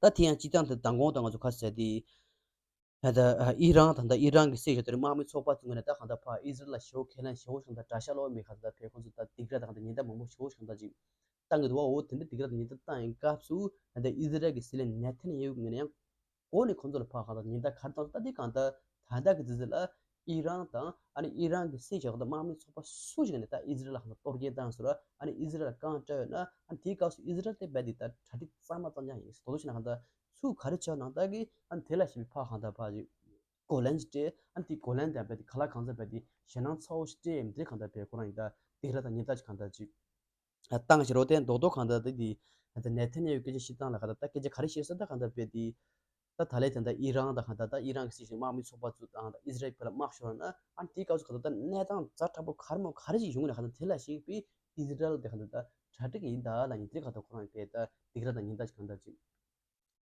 ད་དེ་ཡང་སྤྱིར་བཏང་དེ་མདང་དགོང་ད་ང་ཚོ་ག་ས་དེ། ད་ཨི་རན་དང་ད་ཨི་རན་གྱི་སྲིད་གཞུང་དེར་དམག་མི་ཚོགས་པ་ཚོའི་ངོས་ནས་ད་གང་ལྟར་ཕར་ཨི་ཟི་རལ་ལ་ཞེ་པོ་ཁས་ལེན་ཞེ་པོ་ཞིག་དང་དགྲ་ཤ་ལོག་མེད་གང་ལྟར་ཕེ་ཁོང་ཚོ་ད་སྡིགས་ར་དང་ད་ཉེན་བརྡ་མང་པོ་ཞེ་པོ་ཞིག་དང་ཅིག་བཏང་གི་འདུག་བ། འོ་དེ་འདྲ་སྡིགས་ར་དང་ཉེན་བརྡ་བཏང་ཡིན་སྐབས་སུ་ད་ཨི་ཟི་རལ་གྱི་སྲིད་བློན་ནེ་ཐན་ཡ་ཧུ་ངོས་ནས་ཡང་གོང་ནས་ཁོང་ཚོ་ལ་ཕར་གང་ལྟར་ཉེན་བརྡ་ག་རེ་བཏང་སོང་། ད་འདི་གང་ལྟར་ད་ལྟ་གི་དུས་ཚོད་ལ་ཨི་རན་དང་ཨ་ནི་ཨི་རན་གྱི་སྲིད་གཞུང་དང་དམག་མི་ཚོགས་པ་སུ་ཞིག་ནས་ད་ཨི་ཟི་རལ་ལ་གང་ལྟར་གཏོར་སྐྱོན་བཏང་སོང་ར། ཨ་ནི་ཨི་ཟི་རལ་ལ་རྐང་བཀྲ་ཡོད་ན་ཨ་ནི་དེའི་སྐབས་སུ་ཨི་ཟི་རལ་དེ་རྦད་དེ་ད་གྲ་སྒྲིག་གཙང་མ་གཙང་རྐྱང་ཡིན། དོ་དོ་ཞིག་ན་གང་ལྟར། ཚུར་ག་རེ་བྱས་ནང་ལྟར་གྱི་ཨ་ནི་དེ་ལ་ཞིབ་ཕ་གང་ལྟར་ཕ་ཅིག་གོ་ལན་ཅིག་སྤྲད། ཨ་ནི་དེ་གོ་ལན་དེ་ཡང་རྦད་དེ་ག་ལ་གང་འཚམ་རྦད་དེ་ཞེད་སྣང་ཚ་བོ་ཞིག་སྤྲད་ཡིན། དེ་གང་ལྟར་རྦད་ཁོ་རང་ཡིན་ད་སྡིགས་ར་དང་ཉེན་བརྡ་ཅིག་གང་ལྟར་ཅིག་བཏང་ཞེས་རོ། དེ་རྡོག་རྡོག་གང་ལྟར་དེ་དེ་ད་ནེ་ཐན་ཡ་ཧུ་སྐད་ཆ་བཤད་སྟངས་ལ་གང་ལྟར་ད་སྐད་ཆ་ག་རེ་བཤད་སོང་ད་གང་ལྟར་རྦད་དེ་ད་ད་ལས་དེ་ད་ཨི་རན་དང་གང་ལྟར་ད་ཨི་རན་གྱི་སྲིད་གཞུང་དམག་མི་ཚོགས་པ་ཚོ་དང་ད་ཨི་ཟི་རལ་བར་ལ་དམག་ཤོར་ན་ཨ་ནི་དེའི་སྐབས་སུ་གང་ལྟར་ད་གནས་སྟངས་ཛ་དྲག་པོ་ག་རེ་མོ་ག་རེ་ཞིག་ཡོང་གི་ན་གང་ལྟར་དེ་ལ་ཞིག་པའི་ཨི་ཟི་རལ་དེ་གང་ལྟར་ད་གྲ་སྒྲིག་ཡིན་ད་ལ་ཡིན་དེ་གང་ལྟར་ཁོ་རང་རྦད་ད་སྡིགས་ར་དང་ཉེན་བརྡ་ཅིག་གང་ལྟར་ཅིག་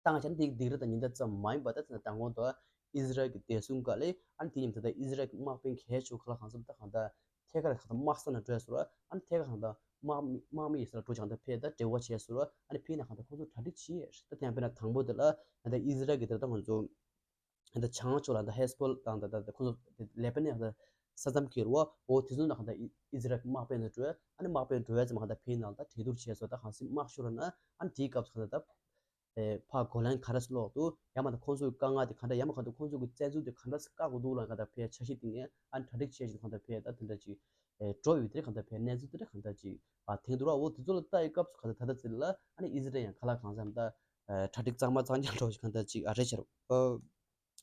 བཏང་བྱས་ན་དེ་སྡིགས་ར་དང་ཉེན་བརྡ་ཙམ་མ་ཡིན་པར་ད་དེ་ནས་མདང་དགོང་དུ་ཨི་ཟི་རལ་གྱི་བདེ་སྲུང་སྒང་ལས་ཨ་ནི་དེ་མཉམ་དུ་ད་ཨི་ཟི་རལ་གྱི་དམག་དཔོན་གལ་ཆེ་ཁག་ལ་གང་འཚམ་ད་གང་ལྟར་ཐད་ཀར་གང་ལྟར་དམག་ས་ནང་འགྲོ་ཡ་བཟོ་ར། ཨ་ནི་ཐད་ཀར་གང་ལྟར་དམག་མི་དམག་མི་ཡི་ས་ལ་འགྲོ་བྱས་གང་ལྟར་ཕེ་ད་འབྲེལ་བ་བྱས་བཟོ་ར། ཨ་ནི་ཕེ་ན་གང་ལྟར་ཁོང་ཚོ་གྲ་སྒྲིག་བྱས་ད་དེ་ཡང་དཔེར་ན་དང་པོ་དེ་ལ་ད་ཨི་ཟི་རལ་གྱི་དེ་ད་ང་ཚོ་ད་བྱང་ཕྱོགས་ལ་ད་ཧེ་སི་བྷོ་ལ་དང་ད་ད་ཁོང་ཚོ་ལེ་པ་ནན་ད་ས་མཚམས་ཁེལ་བ། འོ་དེ་ཚོ་ནང་གང་ལྟར་ཨི་ཟི་རལ་གྱི་དམག་དཔོན་ཚོ་འགྲོ་ཡ། ཨ་ནི་དམག་དཔོན་འགྲོ་ཡ་ཙམ་གང་ལྟར་ཕེ་ནང་ད་གྲོས་བསྡུར་བྱས་བཟོ་ད་གང་སྲིད་དམག་ཤོར་ན་ཨ་ནི་དེའི་སྐབས་སུ་གང་ལྟར་ད། ཨེ་ཕར་གོ་ལན་ག་འདྲ་སེ་སློག་འདུག་ཡང་མ་གཏོགས་ཁོང་ཚོའི་དཀའ་ངལ་དེ་ག་འདྲ། ཡང་མ་གཏོགས་ཁོང་ཚོ་གི་བཙན་འཛུལ་དེ་ག་འདྲ་སེ་བཀག་དགོས་འདུག་ལ་གང་ལྟར་ཕར་འཆར་གཞི་བཏིང་ནས་ཨ་ནི་གྲ་སྒྲིག་བྱས་ཤིང་གང་ལྟར་ཕར་ད་དེ་འདྲ་ཅིག་ཨེ་འགྲོ་ཡོད་དེ་གང་ལྟར་ཕར་གནས་ཚུལ་དེ་འདྲ་གང་ལྟར་ཅིག་ཨ་ཐེངས་དུ་ར། འོ་དེ་ཚོ་ལ་ལྟ་ཡི་སྐབས་སུ་གང་ལྟར་ད་ལྟ་ཚེ་ལ་ཨ་ནི་ཨི་ཟི་རལ་ཡང་ག་ལ་གང་འཚམ་ད་ཨེ་གྲ་སྒྲིག་གཙང་མ་གཙང་རྐྱང་འགྲོ་ཞིག་གང་ལྟར་ཅིག་ཨ་རེད་ཤག་ཨ་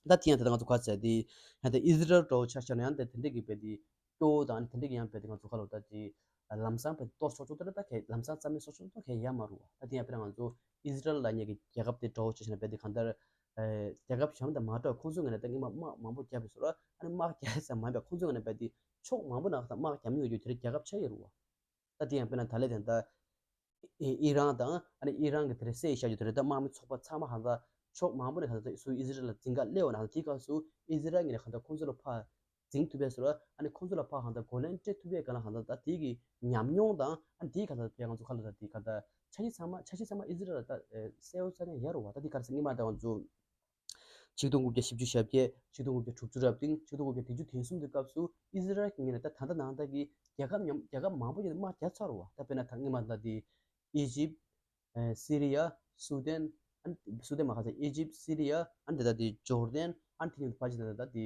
ད་དེ་ཡང་ད་ལྟ་ང་ཚོ་ག་ཚད་དེ་ཡང་ད་ཨི་ཟི་རལ་འགྲོ་ཆ་བཞག་ན་ཡང་ད་དེ་འདྲ་གི་བས་དེ། སྐྱོ་བོ་དང་དེ་འདྲ་གི་ཡང་བས་དེ་ང་ཚོ་ཁ་ལོ་ད་དེ་ལམ་སང་བས་གཏོར་ཆོག་ཆོག་དེ་ལ་ད་གས་ལམ་སང་རྩ་མེད་སོགས་ཆོག་ད་གས་ཡ་མ་རུ་བ། ད་དེ་ཡང་དཔེར་ན་ང་ཚོ་ཨི་ཟི་རལ་ལབ་མཁན་གྱི་རྒྱལ་ཁབ་དེ་འདྲ་བོ་ཆ་བཞག་ན་བས་དེ་གང་ལྟར་རྒྱལ་ཁབ་གཞན་དང་མ་འདྲ་བ། ཁོང་ཚོའི་ངོས་ནས་ད་སྔོན་མ་དམག་མང་པོ་བརྒྱབ་པའི་བཟོ་ར། ཨ་ནི་དམག་རྒྱག་ས་མ་ཡིན་པ་ཁོང་ཚོའི་ངོས་ནས་བས་དེ་ཕྱོགས་མང་པོ་ནང་ད་དམག་རྒྱབ་མྱོང་ཡོད་རྒྱུ་དེ་རིགས་རྒྱལ་ཁབ་ཆགས་ཡོད་རུ་བ། ད་དེ་ཡང་དཔེར་ན་ད་ལས་དེ་ད་ཨི་ཨི་རན་དང་ཨ་ནི་ཨི་རན་གྱི་དེ་རིང་སྲིད་བཞག་རྒྱུ་དེ་རེད། ད་དམག་མི་ཚོགས་པ་ཚང་མ་ཧང་ད་ཕྱོགས་མང་པོ་ནས་ཧང་ད་སུ་ཨི་ཟི་རལ་ལ་འཛིང་ག་སླེབས་པ་ན་ཧང་ད་དེའི་སྐབས་སུ་ཨི་ཟི་རལ་ངོས་ནས་ཧང་ད་ཁོང་ཚོ་ལ་ཕར་འཛིང་ཐུབ་པའི་བཟོ་ར། ཨ་ནི་ཁོང་ཚོ་ལ་ཕར་ཧང་ད་གོ་ལན་སྤྲད་ཐུབ་པའི་སྒང་ལ་ཧང་ད་ད་དེའི་གི་ཉམས་མྱོང་དང་ཨ་ནི་དེའི་ཁ་ད་ཕའི་ང་ཚོ་ཁ་ལ་ད་དེའི་ཁ་ད་འཆར་གཞི་ཚང་མ་འཆར་གཞི་ཚང་མ་ཨི་ཟི་རལ་ལ་ད་གསལ་བོ་གསལ་རྐྱང་ཡོད་རུ་བ། ད་དེའི་ཁ་ད་སྔོན་མ་ད་ང་ཚོ། ཆིག་སྟོང་དགུ་བརྒྱ་བཞི་བཅུ་ཞེ་བརྒྱད། ཆིག་སྟོང་དགུ་བརྒྱ་དྲུག་ཅུ་རེ་བདུན། ཆིག་སྟོང་དགུ་བརྒྱ་བདུན་ཅུ་དོན་གསུམ་དེ་སྐབས་སུ་ཨི་ཟི་རལ་གྱི་ངོས་ནས་ད་ད་ལྟ་ནང་ལྟར་གྱི་རྒྱལ་ཁབ་མཉམ་རྒྱལ་ཁབ་མང་པོ་ཞིག་དམག་རྒྱག་ཚར་བ། ད་དཔེར་ན་ད་སྔོན་མ་ད་དེ་ཨི་ཇིབ། ཨེ་སི་རི་ཡ། སུ་དན། ཨ་སུ་དན་མ་ཁ་ཚ་ཨི་ཇིབ། སི་རི་ཡ། ཨ་དེ་ད་དེ་ཇོར་དན། ཨ་དེ་ནི་ཕ་ཅི་ད་ད་དེ་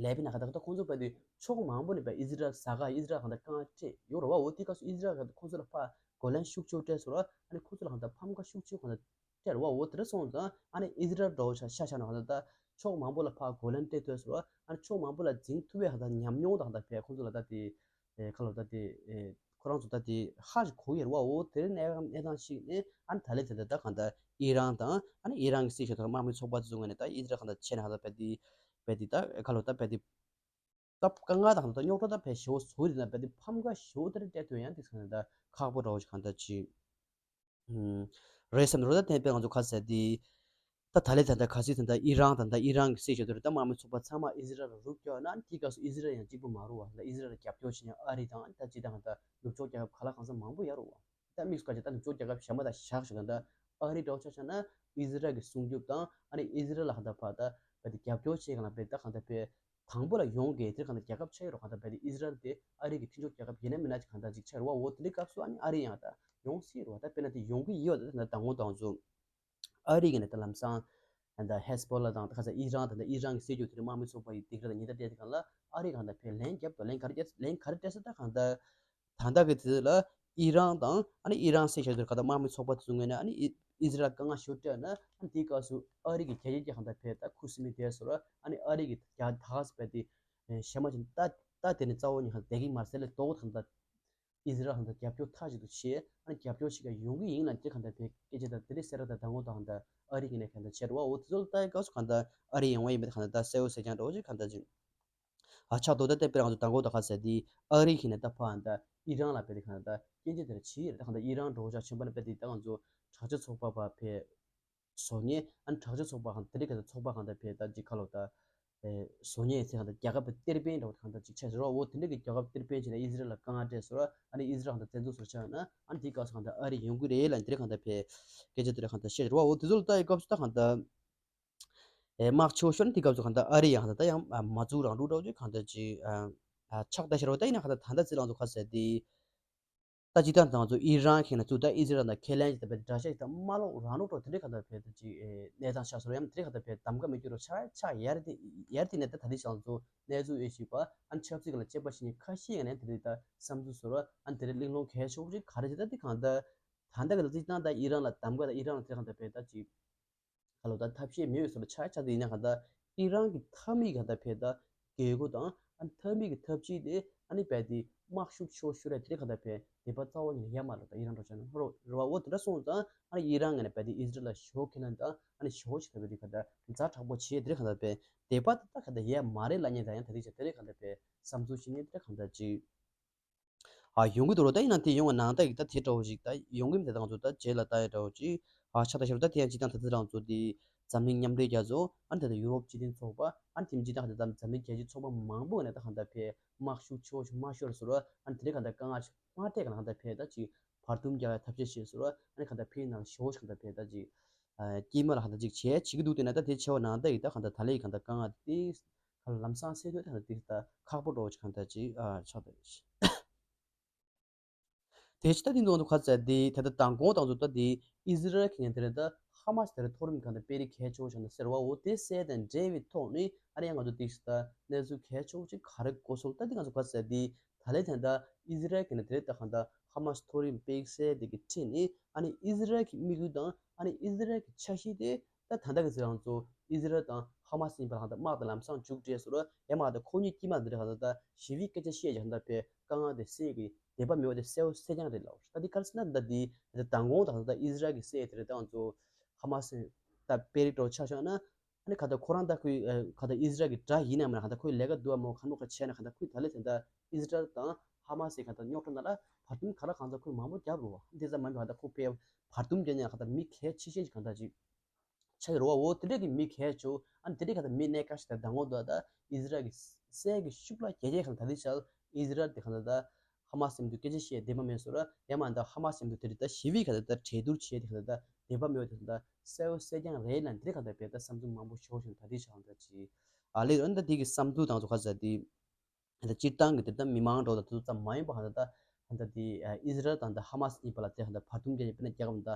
ལེ་པི་ན་ཁ་ད་ཁ་ད་ཁོང་ཚོ་བས་དེ་ཕྱོགས་མང་པོ་ནས་བས་ཨི་ཟི་རལ་ཟ་ག་ཨི་ཟི་རལ་གང་ད་རྐང་སྤྲད་ཡོད་རེད་བ། འོ་དེ་སྐབས་སུ་ཨི་ཟི་རལ་གང་ད་ཁོང་ཚོ་ལ་ཕར་གོ་ལན་ཤུགས་ཆེ་སྤྲད་སོང་ར། ཨ་ནི་ཁོང་ཚོ་ལ་གང་ད་ཕམ་ཁ་ཤུགས་ཆེ་གང་ད་སྤྲད་རེད་བ། འོ་དེ་འདྲ་སོང་ཙང་ཨ་ནི་ཨི་ཟི་རལ་འདྲ་བོ་ཆ་ཤ་ཤ་ན་གང་ད་ད་ཕྱོགས་མང་པོ་ལ་ཕར་གོ་ལན་སྤྲད་ཐུབ་སོང་ར། ཨ་ནི་ཕྱོགས་མང་པོ་ལ་འཛིང་ཐུབ་པའི་གང་ད་ཉམས་མྱོང་དང་གང་ད་བས་ཁོང་ཚོ་ལ་ད་དེ་ཨེ་ཁ་ལོ་ད་དེ་ཨེ་ཁོ་རང་ཚོ་ད་དེ་ཧ་ཞིག་གོ་ཡོད་རེད་བ། འོ་དེ་གནས་གནས་སྟངས་ཤིག་ནས་ཨ་ནི་ད་ལས་དེ་ད་ད་གང་ད་ཨི་རན་དང་ཨ་ནི་ཨི་རན་གྱི་སྲིད་གཞུང་དང་དམག་མི་ཚོགས་པ་དེ་ཚོ་ངོས་ནས་ད་ཨི་ཟི་རལ་གང་ད་ཆེ་ན་གང་ད་བས་དེ་བས་དེ་ད་ཁ་ལོ་ད་བས་དེ། སྐབས་དཀའ་ངལ་དང་ད་རྙོག་དྲ་ད་ཕལ་ཞེ་པོ་བཟོ་ཡི་ན་བས་དེ་ཕམ་ཁ་ཞེ་པོ་དེ་རེ་སྤྲད་ཐུབ་ཡང་དེ་ཚོ་ནི་ད་ཁག་པོ་འདྲ་བོ་ཞིག་གང་ལྟར་ཅིག་ཨུམ་རེད་བསམ་རོ། ད་དེ་བས་ང་ཚོ་ཁ་ཟེར་དེ་ ད་ད་ལས་ད་ལྟ་ག་སྲིད་ད་ལྟ་ཨི་རན་ད་ལྟ་ཨི་རན་གྱི་སྲིད་གཞུང་དེ་ད་དམག་མི་ཚོགས་པ་ཚང་མ་ཨི་ཟི་རལ་ལ་རུབ་རྒྱག་ན་དེའི་སྐབས་སུ་ཨི་ཟི་རལ་ཡང་གཅིག་པུ་མ་རུབ་པ་ད་ཨི་ཟི་རལ་ལ་རྒྱབ་སྐྱོར་བྱེད་མཁན་ཨ་རི་དང་ད་སྤྱིར་བཏང་ད་ནུབ་ཕྱོགས་རྒྱལ་ཁབ་ག་ལ་གང་ས་མང་པོ་ཡོད་རེད་བ། ད་དམིགས་སུ་བཀར་བྱས་ད་ནུབ་ཕྱོགས་རྒྱལ་ཁབ་གཞན་པ་དང་བཞག་བཞག་ན་ད་ཨ་རི་འདྲ་བོ་ཆ་བཞག་ན་ཨི་ཟི་རལ་གྱི་སྲུང་སྐྱོབ་དང་ཨ་ནི་ཨི་ཟི་རལ་ལ་གང་ལྟར་ཕར་ད་བས་ད་རྒྱབ་སྐྱོར་བྱེད་མཁན་ལ་བས་ད་གང་ལྟར་བས་དང་པོ་ལ་ཡོང་གི་དེ་གང་ལྟར་རྒྱལ་ཁབ་ཆགས་ཡོད་རེད། གང་ལྟར་བས་ད་ཨི་ཟི་རལ་དེ་ཨ་རི་གི་མཐུན་ཕྱོགས་རྒྱལ་ཁབ་ཡིན་ན་མིན་ན་ཅིག་གང་ལྟར་ཅིག་ཆགས་རེད་བ། འོ་དེ་འདྲའི་སྐབས་སུ་ཨ་ནི་ཨ་རི་ཡང་ད་ཡོང་སྲིད་རེད་བ། ད་དཔེར་ན་དེ་ཡོང་གི་ཡོད་ད་ད་མདང་དགོང་དང་ཚོ་ཨ་རི་གི་ནས་ད་ལམ་སང་ད་ཧེ་ཟ་བྷོ་ལ་དང་ད་ག་ས་ཨི་རན་ད་ད་ཨི་རན་གྱི་སྲིད་ཇུས་དེ་རིང་དམག་མི་ཚོགས་པ་ཡི་སྡིགས་ར་དང་ཉེན་བརྡ་སྤྲད་དེ་གང་ལ་ཨ་རི་གང་ལྟར་བས་ལན་རྒྱབ་ད་ལན་ག་རེ་རྒྱབ་ལན་ག་རེ་སྤྲད་ས་ད་གང་ལྟར། ད་ལྟ་གི་དུས་ལ་ཨི་རན་དང་ཨ་ནི་ཨི་རན་སྲིད་གཞུང་དེར་ག་ད་དམག་མི་ཚོགས་པ་དེ་ཚོ་ངོས་ནས་ཨ་ནི་ཨི་ཨི་ཟི་རལ་དཀའ་ངལ་ཞིག་སྤྲད་ན་ཨ་ནི་དེའི་སྐབས་སུ་ཨ་རི་གི་རྒྱལ་སྤྱིའི་གང་ལྟར་བས་ད་ཁུ་སིམ་མེ་བསྡད་སོང་ར། ཨ་ནི་ཨ་རི་གི་རྒྱ་ད་ག་ས་བས་དེ་གཞན་མ་ཅིག་ད་ད་དེ་ནི་རྩ་བ་ཉིད་གང་བསྡད་ཀྱི་མ་རེད་ཟེར་ལས་ལྡོག་གང་ལྟར་ཨི་ཟི་རལ་གང་ལྟར་རྒྱབ་སྐྱོར་མཐའ་གཅིག་ཏུ་བྱས་ཨ་ནི་རྒྱབ་སྐྱོར་ཞིག་ག་ཡོང་གི་ཡིན་ལ་དེ་གང་ལྟར་བས་སྐད་ཆ་ད་དེ་འདྲའི་གསལ་ར་ད་དང་པོ་དང་ད་ཨ་རི་གི་ནས་གང་ལྟར་བྱས་ར་བ། འོ་དེ་ཚོ་ལ་ལྟ་ཡི་སྐབས་སུ་གང་ལྟར་ཨ་རི་ཡོང་བ་ཡིན་པ་གང་ལྟར་ད་གསལ་བོ་གསལ་རྐྱང་འདྲ་བོ་ཅིག་གང་ལྟར་ཅིག་ཨ་ཆགས་འདུག་ད་ལྟ་དཔེར་ང་ཚོ་དང་པོ་ད་ག་ཟེར་དེ་ཨ་རི་གི་ནས་ད་ཕར་ད་ཨི་རན་ལ་བས་ཏེ་གང་ད་སྐྱོན་བརྗོད་དེ་འདྲ་བྱེད་ཡོད། ད་གང་ད་ཨི་རན་འདྲ་བོ་ཆ་ཆེན་པོ་ནས་བས་ཏེ་ད་ང་ཚོ་དྲག་ཆས་ཚོགས་པ་བ་བས་བཟོ་མཁན་ཨ་ནི་དྲག་ཆས་ཚོགས་པ་གང་དེ་འདྲའི་གང་ད་ཚོགས་པ་གང་ད་བས་ད་ཅིག་ཁ་ལོ་ད་བཟོ་མཁན་ཚེ་གང་ད་རྒྱལ་ཁབ་གཏེར་སྤེན་འདྲ་བོ་གང་ད་ཅིག་ཆགས་ཟེར་བ། འོ་དེ་འདྲའི་གི་རྒྱལ་ཁབ་གཏེར་སྤེན་བྱས་ནས་ཨི་ཟི་རལ་ལ་དཀའ་ངལ་སྤྲད་ཟེར་བ། ཨ་ནི་ཨི་ཟི་རལ་གང་ད་བཙན་འཛུལ་ཟེར་ཆགས་ན་ཨ་ནི་དེའི་སྐབས་སུ་གང་ད་ཨ་རི་ཡོང་གི་རེད་ལ་འདི་འདྲའི་གང་ད་བས་སྐད་ཆ་དེ་འདྲ་གང་ད་བཤད་ཟེར་བ། འོ་དེ་ཚོ་ལ་ལྟ་ཡི་སྐབས་སུ་ད་གང་ད། ཨེ་དམག་ཆེ་བོ་ཤོར་ན་དེ་སྐབས་སུ་གང་ལྟར་ཨ་རི་ཡང་གང་ལྟར་ད་ཡང་ཨ་མ་འཛུགས་རང་འགྲོ་འདྲ་བོ་ཅིག་གང་ལྟར་ཅིག་ཨ་ཨ་ཆགས་བསྡད་ཤར་བ། ད་ཡིན་ན་གང་ལྟར་ད་ལྟ་ཚེ་རིང་ཚོ་ག་ཟེར་དེ། ད་སྤྱིར་བཏང་ང་ཚོ་ཨི་རན་གྱི་ནང་ཚུད་ད་ཨི་ཟི་རལ་དང་ཁས་ལེན་ཅིག་ད་བས་དགྲ་ཤ་ཅིག་ད་མ་ལོག་རང་ལོག་འགྲོ་དེ་འདྲའི་གང་ལྟར་བས་ད་ཅིག་ཨེ་གནས་སྟངས་ཆགས་སོང་། ཡང་དེ་འདྲའི་གང་ལྟར་བས་གདམ་ག་མི་སྐྱོ་རོགས་ཆགས་ཆགས་ཡར་དེ་ཡར་དེ་ནས་ད་ད་ལྟའི་ཆ་ཚོ་གནས་ཚུལ་ཡོད་ཞིག་པ་ཨ་ཆབ་སྲིད་ཀྱི་ལ་དཔྱད་པ་བྱེད་མཁན་ཁ་ཤས་ཀྱི་ནས་དེ་འདྲའི་ད་བསམ་ཚུལ་བཟོ་ར། ཨ་དེ་འདྲའི་གླེང་སློང་གལ་ཆེ་བོ་ཅིག་ག་རེ་བྱེད་ད་དེ་གང་ལྟར་ད་ལྟ་གི་ལ་སྤྱིར་བཏང་ད་ཨི་རན་ལ་གདམ་ག་ད་ཨི་རན་ལ་དེ་གང་ལྟར་བས་ད་ཅིག་ག་ལོ་ད་ཐབས་ཤེས་མེད་པའི་བཟོ་འདྲ་ཆགས་ཆགས་དེ་ཡིན་ན་གང་ལྟར་ཨི་རན་གྱི་མཐའ་མའི་གང་ལྟར་བས་ད་རྒྱལ་སྒོ་དང་ཨ་མཐའ་མའི་གི་འཐབ་ཇུས་དེ་ཨ་ནི་བས་དེ་དམག་ཤུགས་ཆེ་བོ་ཤོར་ཡ་དེ་རེད། གང་ལྟར་བས་དད་པ་རྩ་བ་ཉིད་ནས་ཡོད་མ་རེད། ད་ཨི་རན་འགྲོ་ཆ་ན་རོ་རེད་བ། འོ་དེ་འདྲ་སོང་ཙང་ཨ་ནི་ཨི་རན་ངོས་ནས་བས་དེ་ཨི་ཟི་རལ་ལ་ཞོ་ཁས་ལེན་དང་ཨ་ནི་ཞོ་ཞིག་ད་བས་དེ་གང་ལྟར་ཛ་དྲག་པོ་བྱས་དེ་རེད། གང་ལྟར་བས་དད་པ་དེ་ད་གང་ལྟར་ཡོད་མ་རེད་ལབ་མཁན་ད་ཡང་ད་རེས་ཆ་དེ་རེད། གང་ལྟར་བས་བསམ་ཚུལ་བྱེད་མཁན་དེ་གང་ལྟར་ཅིག་ཨ་ཡོང་གི་འདུག་རོ། ད་ཡིན་ན་དེ་ཡོང་བ་ནང་ལྟ་ཡིག་ད་དེ་འདྲ་བོ་ཞིག་ད་ཡོང་གི་མི་དེ་དང་ཚོ་ད་རྗེས་ལ་ལྟ་ཡ་འདྲ་བོ་ཅིག་ཨ་ཆགས་ད་ཤར་བ། ད་དེ་ཡང་སྤྱིར་བཏང་ད་དེ་རང་ཚོ་དེ་འཛམ་གླིང་མཉམ་འབྲེལ་རྒྱལ་ཚོགས་ཨ་ནི་ད་ད་ཡུ་རོབ་སྤྱི་མཐུན་ཚོགས་པ་ཨ་ནི་དེ་སྤྱིར་བཏང་ད་འཛམ་གླིང་རྒྱལ་སྤྱིའི་ཚོགས་པ་མང་པོ་ནས་ད་གང་ལྟར་བས་དམག་ཤུགས་ཆེ་བོ་ཞིག་མ་ཤོར་ཟེར་བ། ཨ་ནི་དེ་རིང་གང་ལྟར་དཀའ་ངལ་ཞིག་མ་སྤྲད་གང་ལྟར་བས་ད་ཅིག་བར་འདུམ་རྒྱག་ཡ་ཐབས་ཤེས་བྱས་ཟེར་བ། ཨ་ནི་གང་ལྟར་ཕའི་ནང་ཞེ་བོ་ཞིག་གང་ལྟར་བས་ད་ཅིག་ཨ་དཀྱིལ་མ་ལ་གང་ལྟར་ཅིག་བྱས་བྱེད་ཀྱི་འདུག་དེ་ན་ད་དེ་ཆེ་བ་ནང་ལྟ་ཡིག་ད་གང་ལྟར་ད་ལས་ཡིག་གང་ལྟར་དཀའ་ངལ་དེ། ལམ་སང་སེལ་དུས་ད་ལྟ་དེ་ད་ཁག་པོ་འགྲོ་ཆ་གང་ལྟར་ཅིག་ཨ་ཆགས་ད། དེ་ཕྱི་ད་དེ་ཚོ་ཁ་ཚ་དེ་ད་ལྟ་མདང་དགོང་དང་ཚོ་ད་དེ་ཨི་ཟི་རལ་གྱི་ནས་དེ་རེད། ད་ཧ་མ་སི་དེ་རེད། མཐོ་རིམ་གང་ལྟར་དཔོན་རིགས་གལ་ཆེ་བོ་ཆགས་ན་ཟེར་བ། འོ་དེ་གསལ་དང་འབྲེལ་བའི་ཐོག་ནས་ཨ་རེ་ཡང་ང་ཚོ་དེ་ད་གནས་ཚུལ་གལ་ཆེ་བོ་ཅིག་ག་རེ་གོ་སོང་། ད་དེ་ང་ཚོ་ཁ་ཚ་དེ་ད་ལས་དེ་ད་ཨི་ཟི་རལ་གྱི་ནས་དེ་རེད། ད་གང་ལྟར་ཧ་མ་སི་མཐོ་རིམ་དཔོན་གསལ་དེ་གི་ཁྲིད་ནས་ཨ་ནི་ཨི་ཟི་རལ་གྱི་དམིགས་ཡུལ་དང་ཨ་ནི་ཨི་ཟི་རལ་གྱི་འཆར་གཞི་དེ། ད་ད་ལྟ་གི་ཚེ་རང་ཚོ་ཨི་ཟི་རལ་དང་ཧ་མ་སི་གཉིས་བར་ལ་གང་ལྟར་དམག་དང་ལམ་སང་མཇུག་སྒྲིལ་སོང་ར། ཡང་མ་ད་ཁོ་གཉིས་དཀྱིལ་མ་འདི་རེད། གང་ལྟར་ད་ཞི་བའི་སྐད་ཆ་བཤད་ཀྱང་ད་བས་དཀའ་ངལ་དེ་སེལ་གི་བདེ་པ་མེད་པ་དེ་གསལ་པོ་གསལ་རྐྱང་རེད་ལབ། ད་འདི་ག་རེ་ཟེར་ན་ད་འདི་ད་མདང་དགོང་ད་ད་ཨི་ཟི་རལ་གི་སྲས་དེ་རེད། ད་ང་ཚོ་ཧ་མ་སི་ད་དཔོན་རིགས་འདྲ་བོ་ཆ་བཞག་ན་ཨ་ནི་གང་ལྟར་ཁོ་རང་ད་ཁོའི་གང་ལྟར་ཨི་ཟི་རལ་གི་དགྲ་ཡིན་ནམ་མིན་ན། གང་ལྟར་ཁོའི་ལས་ཀ་འདུག་བ་མོ་གང་འདུག་ག་བྱས་ན་གང་ལྟར་ཁོས་ད་ལས་དེ་ད་ཨི་ཟི་རལ་དང་ཧ་མ་སི་གང་ལྟར་རྙོག་དྲ་ནང་ལ་བར་འདུམ་ག་ལ་གང་ཚ་ཁོས་མང་པོ་བརྒྱབ་རོ། འདི་ཙམ་མ་ཡིན་པར་གང་ལྟར་ཁོ་དཔེ་བར་འདུམ་བརྒྱབ་ནས་གང་ལྟར་མི་གལ་ཆེ་ཤོས་ཅིག་གང་ལྟར་ཅིག་ཆགས་ཡོད་རེད་བ། འོ་དེ་འདྲ་གི་མི་གལ་ཆེ་བོ་ཨ་ནི་དེ་འདྲ་གང་ལྟར་མི་གནད་འགག་ཞིག་དང་མདང་དགོང་དུ་ད་ཨི་ཟི་རལ་གི་སྲས་ཀྱི་ཤུགས་ལ་རྒྱལ་རྒྱལ་གང་ལྟར་ད་ལྟའི་ཆར་ཨི་ཟི་རལ་དེ་གང་ལྟར་ད་ཧ་མ་སི་མཉམ་དུ་སྐད་ཆ་བཤད་བདེ་པ་མེད་སོང་ར། ཡང་མ་ད་ཧ་མ་སི་མཉམ་དུ་དེ་འདྲ་ད་ཞི་བའི་གང་ལྟར་ད་གྲོས་བསྡུར་བྱས་དེ་གང་ལྟར་ད་བདེ་པ་མེད་པ་དེ་གང་ལྟར་གསལ་པོ་གསལ་རྐྱང་རེད་ལབ་དེ་འདྲ་གང་ལྟར་བས་ད་བསམ་ཚུལ་མང་པོ་ཤོར་བཞིན་ད་ལྟའི་ཆར་གང་ལྟར་ཅིག་ཨ་ལས་ཨ་ནི་ད་དེ་གི་བསམ་ཚུལ་དང་ཚོ་ག་ཚ་དེ། ད་སྤྱིར་བཏང་གི་དེ་ལྟ་མི་མང་འགྲོ་ད་དེ་ཚོ་ཙམ་མ་ཡིན་པ་གང་ལྟར་ད་ད་དེ་ཨི་ཟི་རལ་དང་ད་ཧ་མ་སི་གཉིས་བར་ལ་དེ་གང་ལྟར་བར་འདུམ་རྒྱག་ཡ་དཔེར་ན་རྒྱ་གར་ད་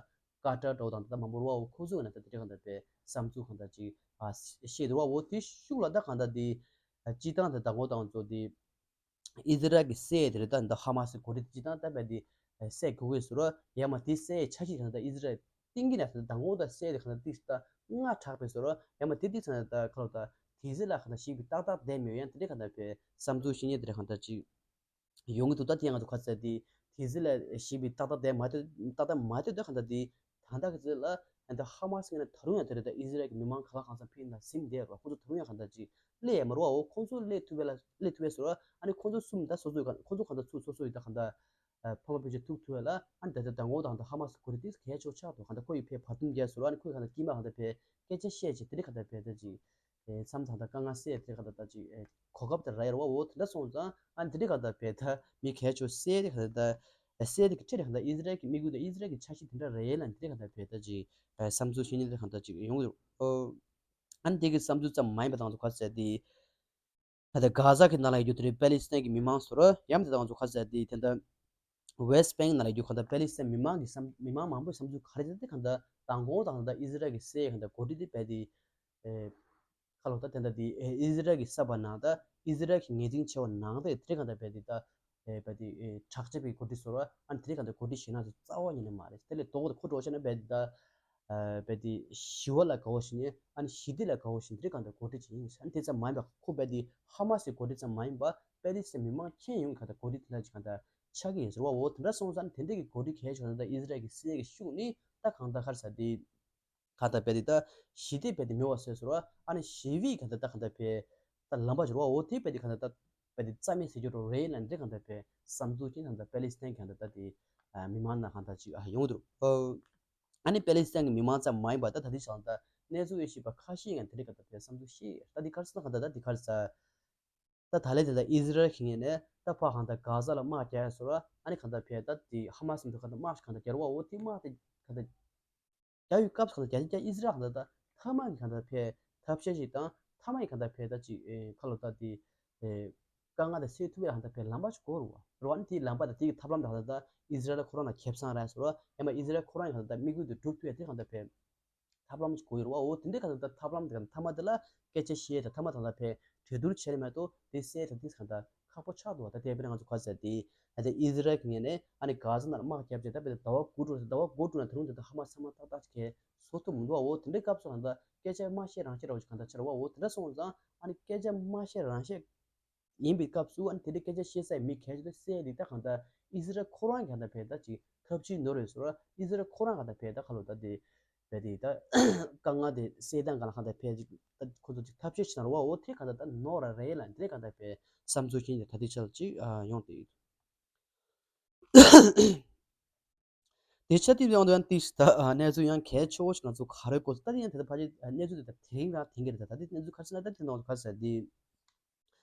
ཀ་ཏར་འགྲོ་དང་ད་མང་པོ་རུ་བ་འོ་ཁོ་ཚོ་ཡང་ད་དེ་གང་ལྟར་པའི་བསམ་ཚུལ་གང་ལྟར་ཅིག་ཨ་བཤད་འདུག་བ། འོ་དེ་ཤུགས་ལ་ད་གང་ལྟར་དེ་སྤྱིར་བཏང་དེ་ད་ངོ་དང་ཚོ་དེ་ཨི་ཟི་རལ་གི་སྲས་དེ་རེད། ད་ད་ཧ་མ་སི་འགོ་ཁྲིད་སྤྱིར་བཏང་ད་པའི་དེ་སྲས་དགོས་ཀྱི་ཟེར་རོ། ཡང་མ་དེ་སྲས་ཆ་ཤས་གང་ལྟར་ཨི་ཟི་རལ་གཏིང་གི་ནས་ད་ངོ་ད་སྲས་དེ་གང་ལྟར་ཏིག་ད་སྔ་དྲགས་པའི་ཟེར་རོ། ཡང་མ་དེ་ཏིག་ཚང་ད་ཁ་ལོ་ད་དེ་ཟི་ལ་གང་ལྟར་ཞིག་པའི་ཏག་ཏག་བསྡད་མེད་ཡང་དེ་འདྲ་གང་ལྟར་པའི་བསམ་ཚུལ་བཤད་མཁན་དེ་འདྲ་གང་ལྟར་ཅིག་ཡོང་གི་འདུག་ད་དེ་ཡང་ང་ཚོ་ག་ཚ་དེ་དེ་ཟི་ལ་ཞིག་པའི་ཏག་ཏག་བསྡད་མ་ཐུབ་ཏག་ཏག་མ་ཐུབ་ད་གང་ལྟར་དེ་ད་ལྟ་གི་ཟི་ལ་ད་ཧ་མ་སི་ངོས་ནས་ད་རུང་ཡང་དེ་རེད། ད་ཨི་ཟི་རལ་གི་མི་མང་ག་ལ་གང་ཚ་ཕིན་ལ་ཟིན་བསྡད་རོ། ཁོ་ཚོ་ད་རུང་ཡང་གང་ལྟར་ཅིག་སླེབས་ཡ་མ་རུ་བ་འོ་ཁོ་ཚོ་སླེབས་ཐུབ་པའི་ལ་སླེབས་ཐུབ་པའི་ཟེར་རོ། ཨ་ནི་ཁོ་ཚོ་གསུམ་ད་སོ་སོའི་ག་ཁོ་ཚོ་གང་ལྟར་ཚུར་སོ་སོའི་ད་གང་ལྟར། ཕ་མ་སྤུན་མཆེད་ཐུག་ཐུག་ལ་ཨ་ནི་ད་ལྟ་མདང་དགོང་དང་ད་ཧ་མ་སི་གོ་སྒྲིག་དེ་གལ་ཆེ་ཆགས་འདུག་གང་ལྟར་ཁོ་ཡི་ཕའི་བར་འདུམ་རྒྱག་ཟེར་བ་ཨ་ནི་ཁོས་གང་ལྟར་དཀྱིལ་མ་གང་ལྟར་ཕའི་སྐད་ཆ་བཤད་བྱས་དེ་འདྲ་གང་ལྟར་ཕའི་ད་ཅིག་མཚམས་དང་ད་དཀའ་ངལ་སེལ་དེ་གང་ལྟར་ད་ཅིག་གོ་སྐབས་དེ་རག་ཡོད་རེད་བ། འོ་དེ་འདྲ་སོང་ཙང་ཨ་ནི་དེ་འདྲ་གང་ལྟར་ཕའི་ད་མི་གལ་ཆེ་སེལ་དེ་གང་ལྟར་ད་སེལ་དེ་གི་ཁྲིད་དེ་གང་ལྟར་ཨི་ཟི་རལ་གྱི་དམིགས་ཡུལ་དང་ཨི་ཟི་རལ་གྱི་འཆར་གཞི་དེ་འདྲ་རེད་ལ་དེ་གང་ལྟར་ཕའི་ད་ཅིག་བསམ་ཚུལ་བཤད་མཁན་དེ་གང་ལྟར་ཅིག་ཡོང་གི་འདུག་ཨ་ནི་དེ་གི་བསམ་ཚུལ་ཙམ་མ་ཡིན་པ་དང་ཚོ་ག་ཟེར་དེ། ད་ལྟ་གྷ་ཟ་གི་ནང་ལ་ཡོད་རྒྱུ་དེ་རེད། པེ་ལི་སི་ཐན་གྱི་མི་མང་ཚོར་ཡང་དེ་དང་ཚོ་ག་ཟེར་དེ་དེ་འདྲ་ཝེ་སི་ཊི་བེང་ནང་ལ་ཡོད་རྒྱུ་གང་ལྟར་པེ་ལི་སི་ཐན་མི་མང་གི་བསམ་མི་མང་མང་པོའི་བསམ་ཚུལ་ག་རེ་ཟེར་ཏེ་གང་ལྟར་མདང་དགོང་དང་ད་ཨི་ཟི་རལ་གྱི་སའི་གང་ལྟར་འགོ་ཁྲིད་དེ་བས་དེ་ཨེ་ཁ་ལོ་ད་དེ་འདྲ་དེ་ཨེ་ཨི་ཟི་རལ་གྱི་ས་བ་ནང་ད་ཨི་ཟི་རལ་གྱི་ངོས་འཛིན་ཆེ་བ་ནང་ད་དེ་གང་ལྟར་བས་དེ་ད་ཨེ་བས་དེ་ཨེ་དྲག་ཆས་པའི་འགོ་ཁྲིད་ཚོར་ཨ་ནི་དེ་གང་ལྟར་འགོ་ཁྲིད་བྱེད་ན་ཚོ་རྩ་བ་ཉིད་ནས་མ་རེད། དེ་ལས་དོག་ད་ཁོ་འགྲོ་བྱས་ན་བས་དེ་ད། བས་དེ་ཞི་བ་ལ་དགའ་བོ་ཞིག་ནས་ཨ་ནི་ཞི་བདེ་ལ་དགའ་བོ་ཞིག་འདི་གང་ལྟར་འགོ་ཁྲིད་ཅིག་ཡིན་ཟེར། ཨ་ནི་དེ་ཙམ་མ་ཡིན་པ་ཁོ་བས་དེ་ཧ་མ་སི་འགོ་ཁྲིད་ཙམ་མ་ཡིན་པ་པེ་ལི་སི་མི་མང་ཁྱོན་ཡོངས་གང་ལྟར་འགོ་ཁྲིད་དེ་འདྲ་ཅིག་གང་ལྟར་ཆགས་ཀྱི་ཡིན་ཟེར་བ། འོ་དེ་འདྲ་སོང་ཙང་དེ་འདྲ་གི་འགོ་ཁྲིད་གལ་ཆེ་བ་ད་ཨི་ཟི་རལ་གྱི་སྲིད་ཀྱི་ཤུགས་ནི་ད་གང་ལྟར་ཁར་ས་དེ་གང་ལྟར་བས་དེ་ད་ཞི་བདེ་བས་དེ་མེད་བ་བཟོས་ཟེར་བ། ཨ་ནི་ཞི་བའི་གང་ལྟར་ད་གང་ལྟར་བས་ད་ལམ་པ་འབྱོར་བ། འོ་དེ་བས་དེ་གང་ལྟར་ད་བས་དེ་རྩ་མེད་ཟེར་རྒྱུ་རོ་རེད་ལ་འདི་གང་ལྟར་བས་བསམ་ཚུལ་ཅིག་གང་ལྟར་པེ་ལི་སི་ཐན་གང་ལྟར་ད་དེ་མི་མང་ནང་གང་ལྟར་ཅིག་ཡོང་འདུག་ཨ་ནི་པེ་ལི་སི་ཐན་གྱི་མི་མང་ཙམ་མ་ཡིན་པ་ད་ད་ལྟའི་ཆ་ལ་ད་གནས་ཚུལ་ཡོད་ཤེས་པ་ཁ་ཤས་ཀྱང་དེ་འདྲ་ག་ད་དེ་བསམ་ཚུལ་བཤད་ད་དེ་གར་སོང་ག་ད་ད་དེ་གར་ས་ད་ད་ལས་དེ་ད་ཨི་ཟི་རལ་གྱི་ངོས་ནས་ད་ཕ་གང་ད་གྷ་ཟ་ལ་དམག་རྒྱག་ཡ་བཟོ་ར་ཨ་ནི་གང་ད་ཕེ་ད་དེ་ཧ་མ་སི་འདུག་ག་ད་དམག་གང་ད་རྒྱག་ར་བ། འོ་དེ་དམག་དེ་ག་ད་རྒྱག་ཡོད་སྐབས་གང་ད་རྒྱ་རྒྱ་ཨི་ཟི་རལ་གང་ད་ད་ཐ་མ་གི་གང་ད་ཕེ་ཐབས་ཤེས་ཤིག་དང་ཐ་མ་གི་གང་ད་ཕེ་ད་ཅིག་ཁ་ལོ་ད་དེ། དཀའ་ངལ་དེ་སེལ་ཐུབ་ཡ་གང་ལྟར་བས་ལམ་པ་ཞིག་དགོས་རུང་བ་རུང་བ་ནི་དེའི་ལམ་པ་དང་དེའི་ཐབས་ལམ་དང་གང་ལྟར་ཨི་ཟི་རལ་ཁོ་རང་ལ་ཁེ་བཟང་རག་ཟེར་བ་ཡང་མ་ཨི་ཟི་རལ་ཁོ་རང་གང་ལྟར་དམིགས་ཡུལ་དེ་འགྲུབ་ཐུབ་ཡ་དེ་གང་ལྟར་བས་ཐབས་ལམ་ཞིག་དགོས་རུང་བ། འོ་དེ་འདྲའི་གང་ལྟར་ཐབས་ལམ་དེ་གང་ལྟར་ཐ་མ་དེ་ལ་སྐད་ཆ་བཤད་དང་ཐ་མ་དང་ལྟར་བས་གྲོས་བསྡུར་བྱས་ནས་མ་གཏོགས་དེ་སེལ་ཐབས་དེ་གང་ལྟར་ཁག་པོ་ཆགས་འདུག་བ། ད་དེ་བས་ང་ཚོ་ག་ཟེར་དེ་ད་ལྟ་ཨི་ཟི་རལ་གྱི་ངོས་ནས་ཨ་ནི་གྷ་ཟ་ནང་ལ་དམག་བརྒྱབ་རྗེས་ད་བས་ཟླ་བ་དགུ་འགྲོ་ཟླ་བ་དགུ་འགྲོ་ན་ད་རུང་དེ་ད་ཧ་མ་ཚང་མ་ཏག་ཏག་ཅིག་གས་བཟོ་ཐུབ་མི་འདུག་བ། འོ་དེ་འདྲའི་སྐབས་སུ་གང་ལྟར་སྐད་ཆ་མ་བཤད་རང་བཤད་རོགས་ཅིག་གང་ལྟར་ཆགས་ར་བ། འོ་དེ་འདྲ་སོང་ཙང་ཨ་ནི་སྐད་ཆ་མ་བཤད་རང་བཤད་ཡིན་པའི་སྐབས་སུ་ཨ་ནི་དེ་འདྲའི་སྐད་ཆ་བཤད་སའི་མི་གལ་ཆེ་ཏོག་ཙམ་ལི་ད་གང་ལྟར་ཨི་ཟི་རལ་ཁོ་རང་གང་ལྟར་བས་ད་ཅིག་ཐབས་ཇུས་ནོར་རེད་ཟེར་བ། ཨི་ཟི་རལ་ཁོ་རང་གང་ལྟར་བས་ད་ཁ་ལོ་ད་དེ་བས་དེ་ད་དཀའ་ངལ་དེ་སེལ་སྟངས་གང་ལ་གང་ལྟར་བས་ཅིག་ད་ཁོ་ཚོ་ཅིག་ཐབས་ཤེས་བྱས་ན་ར་བ། འོ་དེ་གང་ལྟར་ད་ནོར་ར་རེད་ལ་འདི་གང་ལྟར་བས་བསམ་ཚུལ་ཤིན་ཏུ་ད་དེ་ཆ་ལ་ཅིག་ཡོང་དེ་ཡོད། དེ་ཆ་དེ་ཡང་དུ་ཡང་ཏིས་ད་གནས་ཚུལ་ཡང་གལ་ཆེ་བོ་ཞིག་ང་ཚོ་ག་རེ་གོ་ད་དེ་ཡང་དེ་ད་ཕ་ཆེ་གནས་ཚུལ་དེ་ད་དེ་རིང་རང་དེང་གི་རེད། ད་ད་དེ་གནས་ཚུལ་ག་རེ་ཟེར་ན་ད་དེ་ནང་ག་རེ་ཟེར་དེ་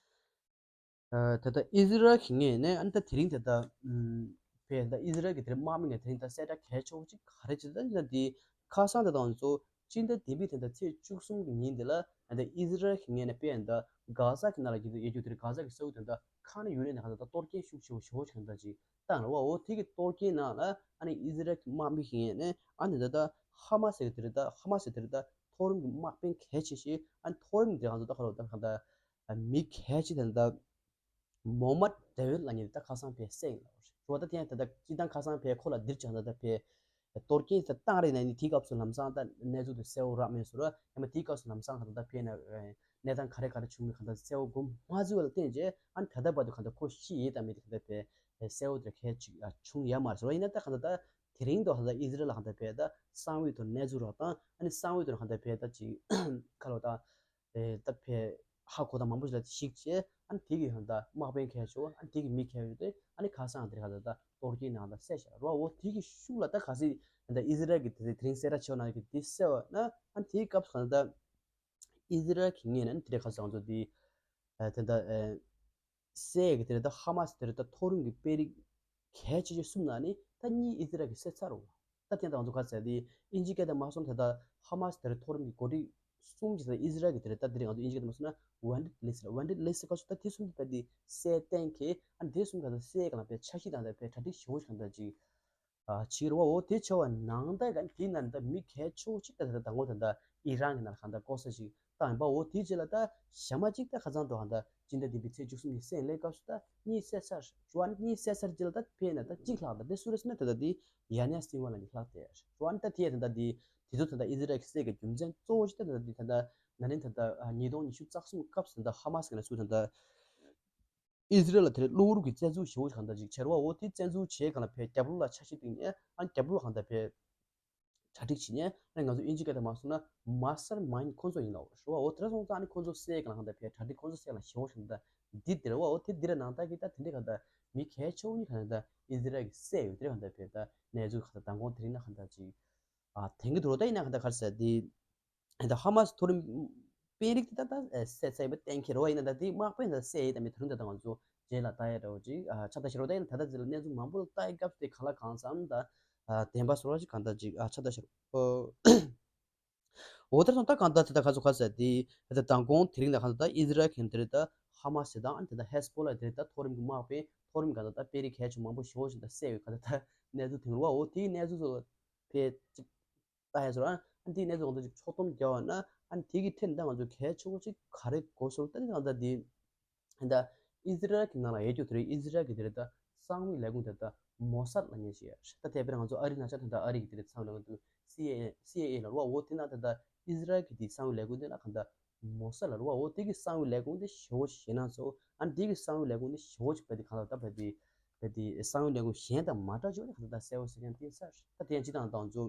ད་ད་ཨི་ཟི་རལ་གྱི་ངོས་ནས་ཨ་ནི་ད་དེ་རིང་དེ་ད་ཕེ་ད་ཨི་ཟི་རལ་གྱི་དེ་རིང་དམག་མི་ངས་དེ་རིང་ད་གསལ་བསྒྲགས་གལ་ཆེ་བོ་ཅིག་ག་རེ་བྱེད་ད་ད་དེ་ཁ་སང་དེ་དང་ཚོ་སྤྱི་ཟླ་བདུན་པའི་དེ་ད་ཚེས་བཅུ་གསུམ་གྱི་ཉིན་དེ་ལ་ཨ་ད་ཨི་ཟི་རལ་གྱི་ངོས་ནས་ཕེ་ད་གྷ་ཟ་གི་ནང་ལ་ཡོད་རྒྱུ་དེ་གྷ་ཟ་གི་ས་ཁུལ་དེ་ད་ཁ་ན་ཡུ་རེ་ནས་ག་ད་ད་གཏོར་སྐྱོན་ཤུགས་ཆེ་བོ་ཞེ་བོ་ཅིག་ག་ད་ཅིག་བཏང་ར་བ། འོ་དེ་གི་གཏོར་སྐྱོན་ནང་ལ་ཨ་ནི་ཨི་ཟི་རལ་གྱི་དམག་མི་ཞིག་ཡིན་ནས་ཨ་ནི་ད་ལྟ་ཧ་མ་སི་གི་དེ་རེད། ད་ཧ་མ་སི་དེ་རེད། ད་མཐོ་རིམ་གྱི་དམག་དཔོན་གལ་ཆེ་ཞིག་ཨ་ནི་མཐོ་རིམ་དེ་གང་ཚོ་ད་ཁ་ལོ་ད་གང་ད་མི་གལ་ཆེ་དེ་ད་མོ་མད་ཌེ་ཝིད་ལ་ཉིད་ད་ཁ་སང་ཕེ་སེང་ལ་རེད། ད་ཐེངས་ད་ད་ཅི་ད་ཁ་སང་ཕེ་ཁོ་ལ་འདིར་ཅང་ད་ད་ཕེ་གཏོར་སྐྱོན་དེ་བཏང་རེད་ན་ནི་དེའི་སྐབས་སུ་ལམ་སང་ད་གནས་ཚུལ་དེ་གསལ་བོ་རག་མེད་ཟེར་ར། ཡང་མ་དེའི་སྐབས་སུ་ལམ་སང་གང་ད་ཕེ་ན་གནས་སྟངས་ག་རེ་ག་རེ་བྱུང་མིན་གང་ད་གསལ་བོ་གོ་མ་ཚུད་པ་ལ་བརྟེན་རྗེས་ཨ་ནི་ད་ལྟ་བར་དུ་གང་ད་ཁོ་ཤི་ཡོད་དམ་མེད་དེ་གང་ད་ཕེ་གསལ་བོ་དེ་གལ་ཆེ་བྱུང་ཡོད་མ་རེད་ཟེར་ར། ཡིན་ན་ད་གང་ད་ད་དེ་རིང་དུ་གང་ད་ཨི་ཟི་རལ་ལ་གང་ད་ཕེ་ད་གསང་བའི་ཐོག་གནས་ཚུལ་རག་དང་ཨ་ནི་གསང་བའི་ཐོག་གང་ད་ཕེ་ད་ཅིག་ཁ་ལོ་ད་ད་ཕེ་ཧ་གོ་དང་མང་པོ་ཞིག་ལ་ཞིག་བྱས་ཨ་ནི་དེ་གི་གང་ད་དམག་དཔོན་གལ་ཆེ་བོ་ཨ་ནི་དེ་གི་མི་གལ་ཆེ་བོ་དེ་ཨ་ནི་ཁ་སང་དེ་གང་ད་ད་གཏོར་སྐྱོན་ནང་ད་བསད་བཞག་ར་བ། འོ་དེ་གི་ཤུགས་ལ་ད་ག་སྲིད་ད་ཨི་ཟི་རལ་གི་དེ་དེ་རིང་གསལ་བསྒྲགས་བྱས་ན་གི་དེ་གསལ་བ་ན་ཨ་ནི་དེའི་སྐབས་སུ་གང་ད་ཨི་ཟི་རལ་གི་ངོས་ནས་ཨ་ནི་དེ་འདྲ་ཁ་སང་ཚོ་དེ་ད་ད་སེ་གི་དེ་རེད། ད་ཧ་མ་སི་དེ་རེད། ད་མཐོ་རིམ་གྱི་དཔོན་རིགས་གལ་ཆེ་ཤོས་གསུམ་ནང་ནས་ད་གཉིས་ཨི་ཟི་རལ་གྱིས་བསད་ཚར་རོ། ད་དེ་ད་ང་ཚོ་ག་ཟེར་དེ་ཨིན་ཇི་སྐད་དང་མ་སོང་ད་ད་ཧ་མ་སི་དེ་རེད། མཐོ་རིམ་གྱི་འགོ་ཁྲིད་གསུམ་གྱི་ད་ཨི་ཟི་རལ་གྱི་དེ་རེད། ད་དེ་རིང་ང་ཚོ་ཨིན་ཇི་སྐད་དང་མ་སོང་ན་ཝན་ཌེཌ་ལིསི་ཊི་ལ་ཝན་ཌེཌ་ལིསི་ཊི་ག་ཚོད་ད་དེ་གསུམ་གྱི་ད་དེ་བསད་གཏན་འཁེལ་ཨ་དེ་གསུམ་ག་ད་བསད་ག་ལ་པའི་འཆར་གཞི་དང་ད་པའི་གྲ་སྒྲིག་བྱེད་འོང་ཞིག་ད་ཅིག་ཨ་ཕྱིར་བ། འོ་དེ་ཆེ་བ་ནང་ད་ག་དེ་ན་ད་མི་གལ་ཆེ་བོ་ཅིག་ད་ད་ད་ངོ་ད་ད་ཨི་རན་གྱི་ནང་ལ་གང་ད་ལྐོག་ཟ་ཞིག་བཏང་ཡིན་པ། འོ་དེ་རྗེས་ལ་ད་ཞག་མ་གཅིག་ད་ཁ་ཚང་དུ་གང་ད་སྤྱི་ཟླ་བདུན་པའི་ཚེས་བཅུ་གསུམ་ཉིན་སེང་ལེ་སྐབས་སུ་ད་གཉིས་བསད་ཚར་ཞུ་བ། གཉིས་བསད་ཚར་རྗེས་ལ་ད་ཕེ་ན་ད་གཅིག་ལྷག་ད་དེ་སུ་རེད་ཟེར་ན་ད་ད་དེ་ཡ་ནི་ཡ་སི་ཝ་ལ་ནི་ལྷག་དེ་ཞུ་བ། ད་དེ་ད་ད་དེ་དེ་ཚོ་ད་ད་ཨི་ཟི་རལ་གྱི་སྲིད་ཀྱི་རྒྱུ་མཚན་གཙོ་བོ་ཞིག་ད་ད་དེ་ད་ད་ན་ནིང་ད་ད་ཉིས་སྟོང་ཉི་ཤུ་རྩ་གསུམ་སྐབས་སུ་ད་ཧ་མ་སི་གི་ནང་སུ་ད་ད། ཨི་ཟི་རལ་ལ་དེ་རིང་གློ་བུར་གྱི་བཙན་འཛུལ་ཞེ་པོ་གང་ལྟར་ཅིག་བྱས་ར་བ། འོ་དེ་བཙན་འཛུལ་བྱས་གང་ལ་ཕེ་རྒྱབ་ལོགས་ལ་ཆ་ཤས་བཏིང་ནས་ཨ་རྒྱབ་ལོགས་གང་ལྟར་ཕེ་གྲ་སྒྲིག་བྱེད་ནས་ཨ་ང་ཚོ་ཨིན་ཇི་སྐད་དུ་མ་སོང་ན་མ་སི་ཊར་མའིན་ཌི་ཁོང་ཚོ་ཡིན་ནོ་ར་བ། འོ་དེ་འདྲ་སོང་ཙང་ཨ་ནི་ཁོང་ཚོ་བསད་གང་ལ་གང་ལྟར་ཕེ་གྲ་སྒྲིག་ཁོང་ཚོ་བསད་གང་ལ་ཞེ་པོ་གང་ལྟར་འདི་དེ་ར་བ། འོ་དེ་འདི་ར་ནང་ལྟར་གྱི་ད་དེ་འདྲ་གང་ལྟར་ མི་གལ་ཆེ་བོ་གཉིས་གང་ལྟར་ཨི་ཟི་རལ་གྱིས་བསད་ཡོད་དེ་གང་ལྟར་བས་ད་གནས་ཚུལ་གང་ལྟར་མདང་དགོང་དེ་རིང་ན་གང་ལྟར་ཅིག་ཨ་དེང་གི་དུ་རོ་ད་ཡིན་ན་གང་ལྟར་ག་རེ་ཟེར་དེ་ད་ཧ་མ་སི་མཐོ་རིམ་དཔོན་རིགས་དེ་ད་ད་བསད་བསད་པ་གཏན་འཁེལ་རོ་ཡིན་ན་ད་དེ་དམག་དཔོན་ད་བསད་ཡོད་ད་མི་དེ་རིང་ད་ད་ང་ཚོ་རྗེས་ལ་ལྟ་ཡ་འདྲ་བོ་ཅིག་ཨ་ཆ་ད་ཤི་རོ་ད་ཡིན་ན་ད་ད་ཅི་ལ་གནས་ཚུལ་མང་པོ་ལ་ལྟ་ཡ་སྐབས་སུ་དེ་ག་ལ་གང་འཚམ་ད་ཨ་བདེན་པ་སོ་རོ་ཅིག་གང་ལྟར་ཅིག་ཨ་ཆ་ད་ཤི་རོ། འོ་དེར་སོང་ད་གང་ལྟར་དེ་ད་ག་ཚོད་ག་ཟེར་དེ་དེ་ད་མདང་དགོང་དེ་རིང་ད་གང་ལྟར་ད་ཨི་ཟི་རལ་གྱི་དེ་རེད་ད་ཧ་མ་སི་དང་དེ་ད་ཧེ་སི་པོ་ལ་དེ་རེད་ད་མཐོ་རིམ་གྱི་དམག་དཔོན་མཐོ་རིམ་གང་ལྟར་ད་དཔོན་རིགས་གལ་ཆེ་མང་པོ་ཞེ་པོ་ཞིག་ད་བསད་ཡོད་ག་ད་ད་གནས་ཚུལ་དེང་རུ་བ་འོ་དེའི་གནས་ཚུལ་སོགས་ཕེ་ཅིག་ལྟ་ཡ་སོ་ར་ཨ་དེའི་གནས་ཚུལ་འོང་དུ་ཅིག་ཕྱོགས་སྡོམ་རྒྱག་པ་ན་ཨ་དེ་གི་ཐད་ད་ང་ཚོ་གལ་ཆེ་བོ་ཅིག་ག་རེ་གོ་སོང་ད་དེ་གང་ལྟར་དེ། ད་ཨི་ཟི་རལ་གྱི་ནང་ལ་ཡོད་རྒྱུ་དེ་རེད། ཨི་ཟི་རལ་གྱི་དེ་རེད་ད་གསང་བའི་ལས་ཁུངས་དེ་ད་མོ་སཱད་ལབ་མཁན་ཞིག་ཡོད་རེད། ད་དེ་དཔེར་ང་ཚོ་ཨ་རི་ནང་ཆ་དེ་ད་ཨ་རི་གི་དེ་རེད་གསང་བའི་ལས་ཁུངས་དེ་སི་ཨའི་ཨེ་སི་ཨའི་ཨེ་ལབ་རེད་བ། འོ་དེ་ན་དེ་ད་ཨི་ཟི་རལ་གྱི་དེ་གསང་བའི་ལས་ཁུངས་དེ་ན་གང་ད་མོ་སཱད་ལབ་རེད་བ། འོ་དེ་གི་གསང་བའི་ལས་ཁུངས་དེ་ཞེ་བོ་ཞེ་ན་ཚོ་ཨ་ནི་དེ་གི་གསང་བའི་ལས་ཁུངས་དེ་ཞེ་བོ་ཞིག་བས་དེ་གང་ལ་ད་བས་དེ་བས་དེ་གསང་བའི་ལས་ཁུངས་གཞན་དང་མ་འདྲ་ཅོ་ནི་གང་ད་གསལ་བོ་ཟེར་མཁན་དེ་ས་རེད། ད་དེ་ཡང་སྤྱི་བཏང་དང་ཚོ།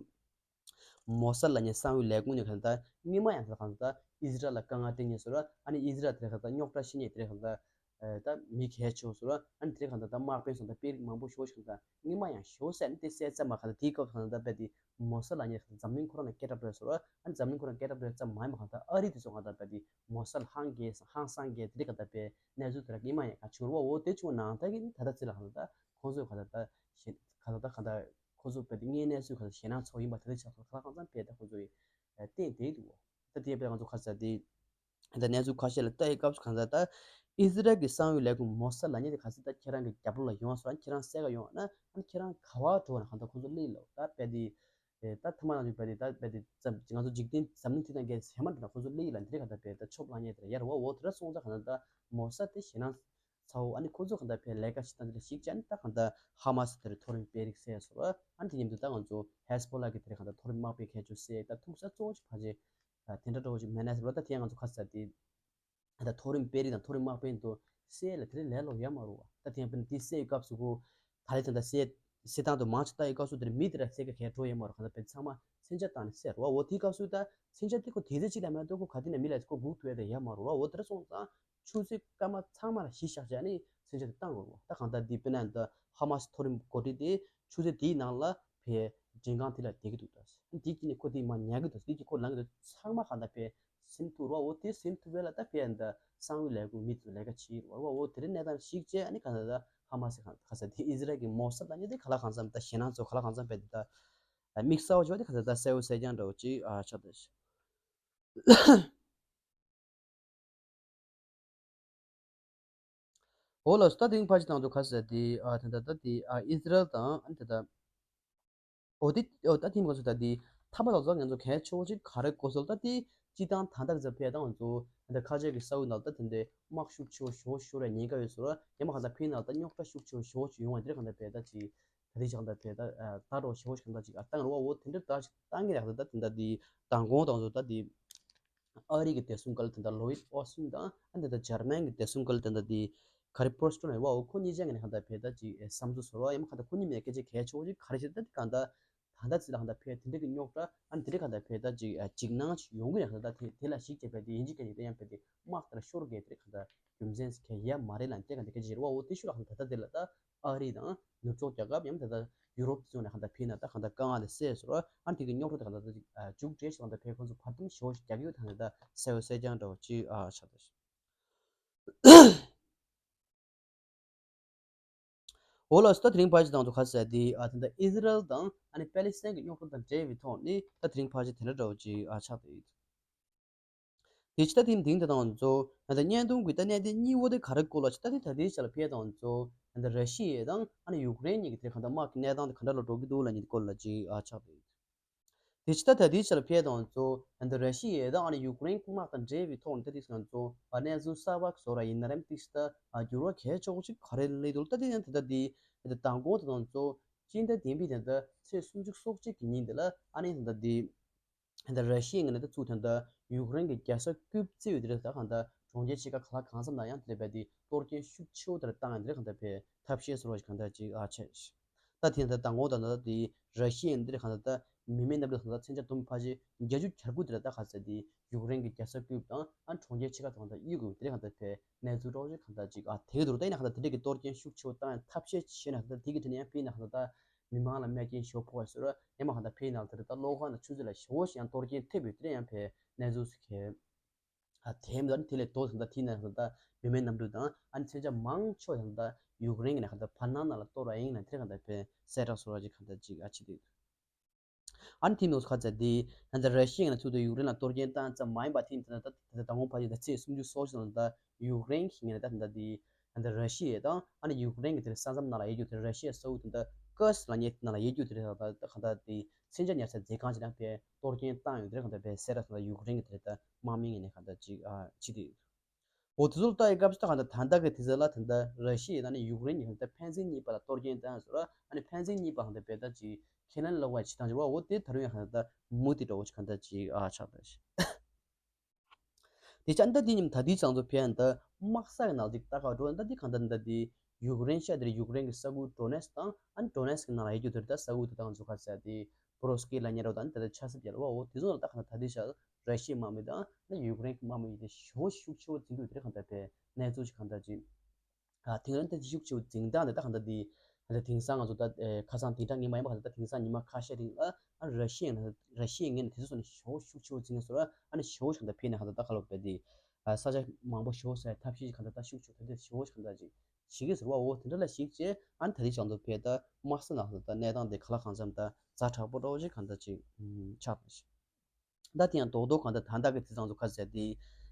མོ་སཱད་ལབ་མཁན་གསང་བའི་ལས་ཁུངས་ནས་གང་ལྟར་སྔོན་མ་ཡང་གང་ལྟར་ཨི་ཟི་རལ་ལ་དཀའ་ངལ་སྤྲད་མཁན་ཟེར་ར། ཨ་ནི་ཨི་ཟི་རལ་དེ་གང་ལྟར་རྙོག་དྲ་ཤི་མཁན་དེ་གང་ལྟར་ད་མི་གལ་ཆེ་བོ་ཟེར་ར། ཨ་ནི་དེ་གང་ལྟར་ད་དམག་དཔོན་སོང་ད་དཔོན་རིགས་མང་པོ་ཞེ་པོ་ཞིག་གང་ལྟར་སྔོན་མ་ཡང་ཞེ་པོ་བསད་ནས་དེ་བསད་ཚར་མ་གང་ལྟར་དེའི་སྐབས་གང་ལྟར་ད་དཔེ་དེ་མོ་སཱད་ལབ་མཁན་གང་ལྟར་འཛམ་གླིང་ཁོ་རང་ལ་སྐད་གྲགས་འགྲོ་ཟེར་ར། ཨ་ནི་འཛམ་གླིང་ཁོ་རང་སྐད་གྲགས་འགྲོ་ཚར་མ་ཡིན་པ་གང་ལྟར་ཨ་རི་དེ་ཚོ་གང་ལྟར་ད་དེ་མོ་སཱད་ཧང་གེ་ཧང་སང་གེ་དེ་གང་ལྟར་དཔེ་གནས་ཚུལ་དེ་ར་སྔོན་མ་ཡང་གང་བྱུང་ར་བ། འོ་དེ་བྱུང་ནང་ད་གི་ད་ལྟ་ཚེ་ལ་གང་ལྟར་ཁོང་ཚོས་གང་ལྟར་ད་གཞན་གང་ལྟར་ད་གང་ལྟར། ཁོ་ཚོ་བས་དེ་དངོས་གནས་སུ་ག་ཞེད་སྣང་ཚོགས་ཡིན་པ་དེ་འདྲ་ཆགས་སོང་། ཁ་ལག་ཁང་ཚང་བས་ད་ཁོ་ཚོ་ཡི་བསྟན་བསྡད་འདུག་གོ། ད་དེ་བས་ང་ཚོ་ཁ་ས་དེ་ད་གནས་ཚུལ་ཁ་ཤས་ལ་ལྟ་ཡི་སྐབས་སུ་གང་ལྟར་ད་ཨི་ཟི་རལ་གྱི་གསང་བའི་ལས་ཁུངས་མོ་སཱད་ལབ་མཁན་དེ་ག་ཚོད་ད་ཁྱེད་རང་གི་རྒྱབ་ལོགས་ལ་ཡོང་སོང་། ཁྱེད་རང་བསད་ག་ཡོང་ན་ཨ་ཁྱེད་རང་ག་བ་འགྲོ་ན་གང་ལྟར་ཁོ་ཚོ་སླེབས་ལོ། ད་བས་དེ་ད་ཐ་མ་ནང་བཞིན་བས་དེ་ད་བས་དེ་ང་ཚོ་འཇིག་རྟེན་འཛམ་གླིང་དེ་དང་འགལ་ཟེར་མ་འགྲོ་ན་ཁོ་ཚོ་སླེབས་ལ་འདི་རེད་གང་ལྟར་བས་ད་ཆོབ་ལངས་མཁན་དེ་ཡར་བ་འོ་དེ་འདྲ་སོང་ཙང་གང་ལྟར་ད་མོ་སཱད་དེ་ཞེད་སྣང་ཚ་བོ། ཨ་ནི་ཁོ་ཚོ་གང་ལྟར་བས་ལས་ཀ་ཞིག་དང་དེ་ལ་ཞིག་བྱས་ནས་ད་གང་ལྟར་ཧ་མ་སི་དེར་མཐོ་རིམ་དཔོན་རིགས་བསད་སོང་། ཨ་ནི་དེ་མཉམ་དུ་ད་ང་ཚོ་ཧེ་སི་པོ་ལ་གི་དེར་གང་ལྟར་མཐོ་རིམ་དམག་དཔོན་མཁན་ཆུ་བསད། ད་ཐུག་ས་གཙོ་བོ་ཅིག་ཕལ་ཆེར་དེ་འདྲ་འདྲ་བོ་ཅིག་མེད་ན་ཟེར་བ། ད་དེ་ང་ཚོ་ཁ་ས་དེ་ད་མཐོ་རིམ་དཔོན་རིགས་དང་མཐོ་རིམ་དམག་དཔོན་དུ་བསད་ལ་དེ་རིང་ལས་ལོག་ཡོད་མ་རུང་བ། ད་དེ་ཡང་དཔེར་ན་དེ་བསད་སྐབས་སུ་གོ་ད་རེས་ད་ད་བསད་བསད་སྟངས་དུ་མང་ཆེ་ལྟ་ཡི་སྐབས་སུ་དེར་མི་དེ་ར་བསད་ཀ་གས་འགྲོ་ཡོད་མ་རུང་། གང་ལྟར་དཔེ་ཚང་མ་མཚོན་ཆ་བཏང་ནས་བསད་རོ་བ། འོ་དེའི་སྐབས་སུ་ད་མཚོན་ཆ་དེ་ཁོ་དེ་ཚེ་གཅིག་ལ་མེད་དུ་ཁོ་ག་དེ་ནས་མི་ལ་ཁོ་སྒུག་ཐུབ་ཡ་དེ་ཡོད་མ་རུང་བ། འོ་དེར་སོང་ཙང་ཆུ་ཚོད་སྐར་མ་ཚང་མ་ལ་གཞི་བཞག་བྱས་ནས་མཚོན་ཆ་དེ་བཏང་དགོས་རེད་བ། ད་གང་ལྟར་འདི་དཔེར་ན་ད་ཧ་མ་སི་མཐོ་རིམ་འགོ་ཁྲིད་དེ་ཆུ་ཚོད་དེའི་ནང་ལ་ཕའི་མགྲིན་ཁང་དེ་ལ་བསྡད་ཀྱི་འདུག་ད་འདི་ཀྱི་ནི་ཁོ་དེ་མ་ཉལ་གྱི་འདུག་འདི་ཀྱི་ཁོ་ལངས་ཀྱི་འདུག་ཚང་མ་གང་ལྟར་ཕའི་ཟིན་ཐུབ་རོ། འོ་དེ་ཟིན་ཐུབ་པས་ལ་ད་ཕའི་ད་གསང་བའི་ལས་ཁུངས་མི་ཚོ་ལས་ཀ་བྱེད་རོ། འོ་དེ་རིང་གནས་སྟངས་ཤིག་བྱས་ཨ་ནི་གང་ལྟར་ད་ཧ་མ་སི་གང་ལྟར་ཁ་ས་དེ་ཨི་ཟི་རལ་གྱི་མོ་སཱད་ད་ནི་དེ་ག་ལ་གང་འཚམ་ད་ཞེད་སྣང་ཚོ་ག་ལ་གང་འཚམ་བས་དེ་ད་དམིགས་བསལ་བ་བྱས་པ་དེ་ག་ལ་ད་གསལ་བོ་གསལ་རྐྱང་འདྲ་བོ་ཅིག་ཨ་ཆགས་ད། འོ་ལགས་སོ། ད་དེ་རིང་ཕལ་ཆེར་དང་དུ་ཁ་ཟེར་དེ་ཨ་ད་ད་ད་དེ་ཨ་ཨི་ཟི་རལ་དང་ཨ་ད་ད་འོ་དེ་འོ་ད་དེ་མ་ཟེར་ད་དེ་ཐ་མ་དང་ཚོ་ང་ཚོ་གལ་ཆེ་བོ་ཅིག་ག་རེ་གོ་སོང་། ད་དེ་སྤྱི་བཏང་ད་ད་ཟེར་ཕེ་དང་ང་ཚོ་ད་ཁ་ཆེ་གི་ས་འོག་ནང་ད་དེ་འདྲའི་དམག་ཤུགས་ཆེ་བོ་ཞོ་ཞོ་རེ་ཉེན་ཁ་ཡོད་སོ་ར། ཡང་མ་ག་ད་ཕེ་ནང་ད་རྙོག་དྲ་ཤུགས་ཆེ་བོ་ཞོ་ཞོ་ཡོང་བ་དེ་རེ་གང་ད་ཕེ་ད་ཅིག་ད་དེ་ཅག་ད་ཕེ་ད་ད་རོ་ཞོ་ཞིག་གང་ད་ཅིག་ཨ་ད་རོ་བོ་དེ་འདྲ་ད་ཅིག་ད་ངེད་ར་ད་ད་དེ་ད་དེ་མདང་དགོང་དང་ཚོ་ད་དེ། ཨ་རི་གི་བདེ་སྲུང་བཀའ་བློན་དེ་འདྲ་ལོ་ཡིད་ཨོ་སིན་དང་ཨ་འདི་འདྲ་འཇར་མན་གི་བདེ་སྲུང་བཀའ་བློན་དེ་འདྲ་དེ་ག་རེ་པོ་སི་ཊོན་ཡོད་པ་འོ་ཁོ་གཉིས་ཆ་ངེས་ནས་གང་ལྟར་བས་ད་ཅིག་བསམ་ཚུལ་བཟོ་རོགས་ཡང་མ་གང་ལྟར་ཁོ་གཉིས་མེད་སྐད་ཆ་གལ་ཆེ་བོ་ཅིག་ག་རེ་བྱེད་ད་དེ་གང་ལྟར་ད་ལྟ་ཚིག་ལ་གང་ལྟར་བས་དེ་འདྲ་གི་རྙོག་དྲ་ཨ་འདི་འདྲ་གང་ལྟར་བས་ད་ཅིག་འཇིགས་སྣང་ཅིག་ཡོང་གི་ཡང་གང་ལྟར་དེ་དེ་ལ་གཞིགས་བྱས་བས་དེ་ཡིན་གཅིག་གལ་ཡིན་ད་ཡང་བས་དེ་དམག་དེ་ལ་ཤོར་གས་དེ་གང་ལྟར་རྒྱུ་མཚན་གལ་ཡ་མ་རེད་ལ་དེ་གང་ལྟར་སྐད་ཆ་བྱེད་རོགས་འོ་དེ་ཤུ་ལ་གང་ལྟར་ད་ལྟ་དེ་ལ་ད། ཨ་རི་དང་ནུབ་ཕྱོགས་རྒྱལ་ཁབ་ཡང་ད་ལྟ་ཡུ་རོབ་ཚོ་ནས་གང་ལྟར་ཕེབས་ན་ད་གང་ལྟར་དཀའ་ངལ་དེ་སེལ་སོང་ཨ་དེ་གི་རྙོག་དྲ་དེ་གང་ལྟར་ད་ཅིག་མཇུག་སྒྲིལ་ཞིག་གང་ལྟར་ཕེབས་ཁོང་ཚོ་བར་འདུམ་ཞེ་བོ་ཞིག་རྒྱག་ཡོད་ད་ནི་ད་གསལ་བོ་གསལ་རྐྱང་འདྲ་བོ་ཅིག་ཨ་ཆགས་ད་ཞིག་འོ་ལགས་སོ། ད་དེ་རིང་ཕལ་ཆེར་དང་དུ་ཁ་གསལ་དེ་ཨ་ད་ལྟ་ཨི་ཟི་རལ་དང་ཨ་ནི་པེ་ལི་སི་ཐན་གྱི་རྙོག་དྲ་དང་འབྲེལ་བའི་ཐོག་ནས་ད་དེ་རིང་ཕལ་ཆེར་དེ་འདྲ་འདྲ་བོ་ཅིག་ཨ་ཆགས་ད་ཡོད། དེ་ཕྱི་ད་ཐེངས་དེང་དེ་དང་ཚོ་ད་ལྟ་བརྙན་ཐུང་གི་ད་གནད་དོན་གཉིས་པོ་དེ་ག་རེ་སྐོར་ལ་ཅི་ད་དེ་ད་ལྟའི་ཆ་ལ་ཕེབས་དང་ཚོ་ད་ལྟ་ར་ཤི་ཡ་དང་ཨ་ནི་ཡུཀ་རེན་གཉིས་ཀྱི་དེ་གང་ལྟར་དམག་གི་གནས་སྟངས་དེ་ག་འདྲ་ལ་འགྲོ་གི་འདུག་ལ་ཉིད་སྐོར་ལ་ཅིག་ཨ་ཆགས་ཡོད། དེ་ཕྱི་ད་ད་ལྟའི་ཆ་ལ་ཕེབས་དང་ཚོ་ད་ལྟ་ར་ཤི་ཡ་དང་ཨ་ནི་ཡུཀ་རེན་དམག་དང་འབྲེལ་བའི་ཐོག་ནས་ད་དེ་ང་ཚོ་ཨ་གནས་ཚུལ་གསར་པ་བཟོ་ར་ཡིན་ན་རེམ་དེ་ཕྱི་ད་ཨ་འགྱུར་བ་གལ་ཆེ་བོ་ཅིག་ག་རེ་སླེབས་འདུག་ད་དེ་ཡང་ད་ལྟ་དེ་ད་ལྟ་མདང་དགོང་དེ་དང་ཚོ་སྤྱི་ཟླ་བདུན་པའི་ད་ལྟ་ཚེས་སུམ་ཅུ་སོ་གཅིག་གི་ཉིན་དེ་ལ་ཨ་ནི་ད་ལྟ་དེ། ད་ར་ཤི་ཡའི་ངོས་ནས་ད་ཚུགས་དོན་དུ་ཡུཀ་རེན་གྱི་རྒྱལ་ས་ཀིབ་བརྩི་བའི་དེ་རིང་ད་གང་ལྟར་གྲོང་ཁྱེར་ཕྱེད་ཀ་ག་ལ་གང་འཚམ་ན་ཡང་དེ་ལས་བས་དེ་གཏོར་སྐྱོན་ཤུགས་ཆེ་བོ་དེར་བཏང་ཡང་དེ་རིང་གང་ལྟར་བས་ཐབས་ཤེས་བཟོ་རོགས་ཞིག་གང་ལྟར་ཅིག་ཨ་ཆེ། ད་དེ་ད་མདང་དགོང་ད་ད་དེ་ར་ཤི་ཡ་འདིར་གང་ད་ད་མི་མེད་གནམ་གྲུ་དང་ད་མཚོན་ཆ་དུམ་བུ་ཕལ་ཆེར་བརྒྱད་ཅུ་གྱ་དགུ་དེ་ལ་ད་ག་ཚད་དེ་ཡུཀ་རེན་གྱི་རྒྱལ་ས་ཀིབ་དང་ཨ་གྲོང་ཁྱེར་ཆེ་ཁག་དང་ད་གཡུག་དགོས་དེ་གང་ད་ཕེ་གནས་ཚུལ་རོགས་ཅིག་གང་ད་ཅིག་ཨ་དེ་གི་འདུག་ད་ཡིན་ན་གང་ད་དེ་འདྲ་གི་གཏོར་སྐྱོན་ཤུགས་ཆེ་བོ་བཏང་ཡང་ཐབས་ཤེས་བྱས་ན་གང་ད་དེ་གི་དེ་ནས་ཡང་ཕེ་ཡིན་ན་གང་ད་ད་མི་མང་ལ་རྨས་སྐྱོན་ཞེ་པོ་ཕོག་པ་ཟེར་ར་ཡང་མ་གང་ད་ཕེ་ཡིན་ན་དེ་རེད་ད་གློག་ཁང་དང་ཆུ་ཚོད་ལ་ཞེ་པོ་ཞིག་ཡང་གཏོར་སྐྱོན་ཐེབས་ཡོད་དེ་ཡང་ཕེ་གནས་ཚུལ་ཟེར་གི་ཨ་དེ་མི་འདུག་དེ་ལས་ལྡོག་ཟིན་ད་དེ་ན་ཟིན་ད་མི་མེད་གནམ་གྲུ་དང་ཨ་ནི་མཚོན་ཆ་མང་ཆེ་བ་ཟིན་ད་ཡུཀ་རེན་གྱི་ནས་ག་ད་བར་སྣང་ནང་ལ་གཏོར་བ་ཡིན་ན་དེ་ག་ད་ཕེ་གསལ་བསྒྲགས་སོ་ར་ཅིག་ག་ད་ཅིག་ཨ་ཕྱི་དུས་ཨ་ནི་དེ་མི་འདུག་ཁ་ཚ་དེ་ད་ད་ར་ཤི་ཡ་ནས་ཚུར་དུ་ཡུཀ་རེན་ལ་གཏོར་སྐྱོན་བཏང་ཙམ་མ་ཡིན་པ་དེ་ཡིན་ད་ད་ད་ད་ད་ངོ་ཕ་ཡི་ད་ཚེས་སུམ་ཅུ་སོ་གཅིག་ལ་ད་ཡུཀ་རེན་གྱི་ངོས་ནས་ད་ད་ད་དེ། ད་ལྟ་ར་ཤི་ཡ་དང་ཨ་ནི་ཡུཀ་རེན་གྱི་དེར་ས་མཚམས་ནང་ལ་ཡོད་རྒྱུ་དེར་ར་ཤི་ཡའི་ས་ཁུལ་དེ་འདྲ་ཀར་སི་ལབ་མཁན་ནང་ལ་ཡོད་རྒྱུ་དེ་རེད། ད་ལྟ་གང་ལྟར་དེ་མཚོན་ཆ་ཉར་ས་མཛོད་ཁང་ཞིག་ནང་ཕེ་གཏོར་སྐྱོན་བཏང་ཡོད་དེ་རེད། གང་ལྟར་ཕེ་གསལ་བསྒྲགས་སོང་ལ་ཡུཀ་རེན་གྱི་དེ་རེད། ད་དམག་མི་ངོས་ནས་གང་ལྟར་ཅིག་ཨ་ཕྱི་དེ་འོ་དེ་ཚོ་ལ་ལྟ་ཡི་སྐབས་སུ་ད་གང་ལྟར་ད་ལྟ་གི་དེ་ཚོ་ལ་ད་ལྟ་ར་ཤི་ཡ་ད་ནི་ཡུཀ་རེན་གྱི་ད་ཕན་ཚུན་གཉིས་བར་ལ་གཏོར་སྐྱོན་བཏང་ཟེར་ར། ཨ་ནི་ཕན་ཚུན་གཉིས་བར་གང་ལྟར་ཕེ་ད་ཅིག་ཁས་ལེན་ལོག་པ་བྱེད་སྟངས་ཅིག་རེད་བ། འོ་དེ་ད་རུང་ཡང་གང་ལྟར་མུ་མཐུད་འགྲོ་བ་ཅིག་གང་ལྟར་ཅིག་ཨ་ཆགས་པ་རེད། དེ་ཅང་ད་དེ་ཉིན་ད་དེའི་ཚང་ཚོ་ཕན་ད་དམག་ས་གི་ནང་ཅིག་ལྟ་ག་འགྲོ་ད་དེ་གང་ད་ད་དེ་ཡུཀ་རེན་ཤ་དེར་ཡུཀ་རེན་གི་ས་ཁུལ་ཌོ་ནེ་སི་དང་ཨ་ནི་ཌོ་ནེ་སི་གི་ནང་ལ་ཡོད་རྒྱུ་དེར་ད་ས་ཁུལ་དེ་དང་ཚོ་ཁ་ཟེར་དེ་པོ་རོ་སི་ཀི་ལབ་མཁན་རོ་དང་དེ་ད་ཆབ་སྲིད་རྒྱལ་བ་འོ་དེ་ཚོ་ལ་ད་གང་ད་ད་དེ་ཤ་ར་ཤི་ཡའི་དམག་མི་དང་ཨ་ནི་ཡུཀ་རེན་གི་དམག་མི་ཡིན་ཏེ་ཞེ་པོ་ཤུགས་ཆེ་བོ་འཛིང་རྒྱུ་དེར་གང་ད་ཕན་གནས་ཚུལ་ཅིག་གང་ད་ཅིག་ཨ་དེང་རབས་ལྟ་ཅི་ཤུགས་ཆེ་བོ་འཛིང་སྟངས་དེ་ད་གང་ལྟར་དེ་ད་དེང་སང་ང་ཚོ་ད་ཨེ་ཁ་སང་དེང་སང་ཉི་མ་ཡིན་པ་གང་ལྟར་ད་དེང་སང་ཉི་མ་ཁ་ཤས་རིང་ལ་ཨ་ར་ཤི་ཡ་ནས་ར་ཤི་ཡའི་ངོས་ནས་དེ་ཚོ་སོགས་ནས་ཞེ་པོ་ཤུགས་ཆེ་བོ་འཛིང་ནས་སོ་ར་ཨ་ནི་ཞེ་པོ་ཞིག་གང་ལྟར་ཕེ་ནས་གང་ལྟར་ད་ག་ལོག་པའི་དེ་ཨ་ས་ཆ་མང་པོ་ཞེ་པོ་ཟེར་ཐབས་ཤེས་ཀྱི་གང་ལྟར་ད་ཤུགས་ཆེ་བོ་ད་དེ་ཞེ་པོ་ཞིག་གང་ལྟར་ཅིག་བྱེད་ཀྱི་ཟེར་བ་འོ་དེ་འདྲ་ལ་ཞིག་བྱས་ཨ་ནི་ད་དེ་ཅང་ཚོ་ཕེ་ད་དམག་ས་ནང་ལ་ད་གནས་སྟངས་དེ་ག་ལ་གང་འཚམ་ད་ཛ་དྲག་པོ་འདྲ་བོ་ཅིག་གང་ལྟར་ཅིག་ཆགས་པ་ཞིག་ད་དེ་ཡང་རྡོག་རྡོག་གང་ལྟར་ད་ལྟ་གི་དེ་ཚང་ཚོ་ཁ་ཟེར་དེ་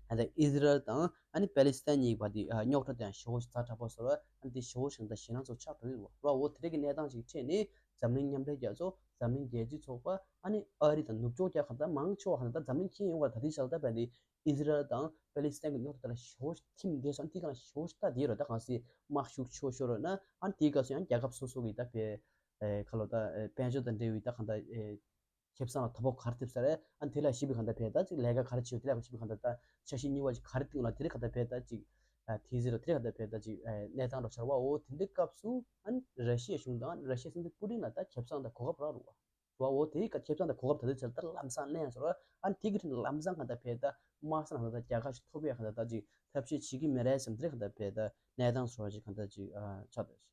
ད་ལྟ་ཨི་ཟི་རལ་དང་ཨ་ནི་པེ་ལི་སི་ཐན་གཉིས་བར་དེ་རྙོག་དྲ་དེ་ཡང་ཞེ་པོ་ཞིག་ཛ་དྲག་པོ་བཟོ་ར་ཨ་ནི་དེ་ཞེ་པོ་ཞིག་ད་ཞེད་སྣང་ཚོ་ཆགས་འགྲོ་ཡོད་ར། འོ་དེ་འདྲ་གི་གནས་སྟངས་ཤིག་འཕྲད་ནས་འཛམ་གླིང་མཉམ་འབྲེལ་རྒྱལ་ཚོགས་འཛམ་གླིང་རྒྱལ་སྤྱིའི་ཚོགས་པ་ཨ་ནི་ཨ་རི་དང་ནུབ་ཕྱོགས་རྒྱལ་ཁབ་དང་མང་ཆེ་བ་གང་ལྟར་འཛམ་གླིང་ཁྱོན་ཡོངས་ལ་ད་ལྟའི་ཆར་ལ་ད་བས་ནས་ཨི་ཟི་རལ་དང་པེ་ལི་སི་ཐན་གྱི་རྙོག་དྲ་དེ་ལ་ཞེ་པོ་ཞིག་ཐིམ་བསྡད་སོང་། དེ་ག་ལ་ཞེ་པོ་ཞིག་ད་དེ་ར་ད་གང་སྲིད་དམག་ཤུགས་ཆེ་ཤོར་ར་ན་ཨ་ནི་དེའི་སྐབས་སུ་ཡང་རྒྱལ་ཁབ་སོ་སོ་གི་ད་བས་ཁ་ལོ་ད་དཔལ་འབྱོར་དང་འབྲེལ་བའི་ད་གང་ལྟར། ཁེ་བཟང་ལ་དོ་ཕོག་ག་རེ་ཐེབས་ས་རེད། ཨ་ནི་དེ་ལ་ཞིབ་པའི་གང་ལྟར་ཕེ་ད་ཅིག་ལས་ཀ་ག་རེ་བྱེད་དེ་ལ་ཞིབ་པའི་གང་ལྟར་ད་འཆར་གཞི་གཉིས་པ་ཅིག་ག་རེ་བཏིང་ལ་དེ་རེད་གང་ལྟར་ཕེ་ད་ཅིག་ཨ་དེ་ཟེར་ར་དེ་རེད་གང་ལྟར་ཕེ་ད་ཅིག་ཨ་གནས་སྟངས་འགྲོ་ཆར་བ་འོ་དེ་འདྲའི་སྐབས་སུ་ཨ་ནི་ར་ཤི་ཡའི་གཞུང་དང་ར་ཤི་ཡའི་སྲིད་འཛིན་པུ་ཏིན་ལ་ད་ཁེ་བཟང་དང་གོ་སྐབས་རག་རུ་བ་བ་འོ་དེའི་ཁ་ཁེ་བཟང་དང་གོ་སྐབས་ད་དེ་ཆར་ད་ལམ་སང་ལེན་ཟེར་བ་ཨ་ནི་དེ་གི་ཁྲིད་ལམ་སང་གང་ལྟར་ཕེ་ད་དམག་ས་ནང་ད་རྒྱལ་ཁ་ཞིག་ཐོབ་ཡ་གང་ལྟར་ད་ཅིག་ཐབས་ཤེས་བྱེད་ཀྱི་མེད་རེད་བསམ་དེ་རེད་གང་ལྟར་ཕེ་ད་གནས་སྟངས་ཟེར་བ་ཅིག་གང་ལྟར་ཅིག་ཨ་ཆགས་ད།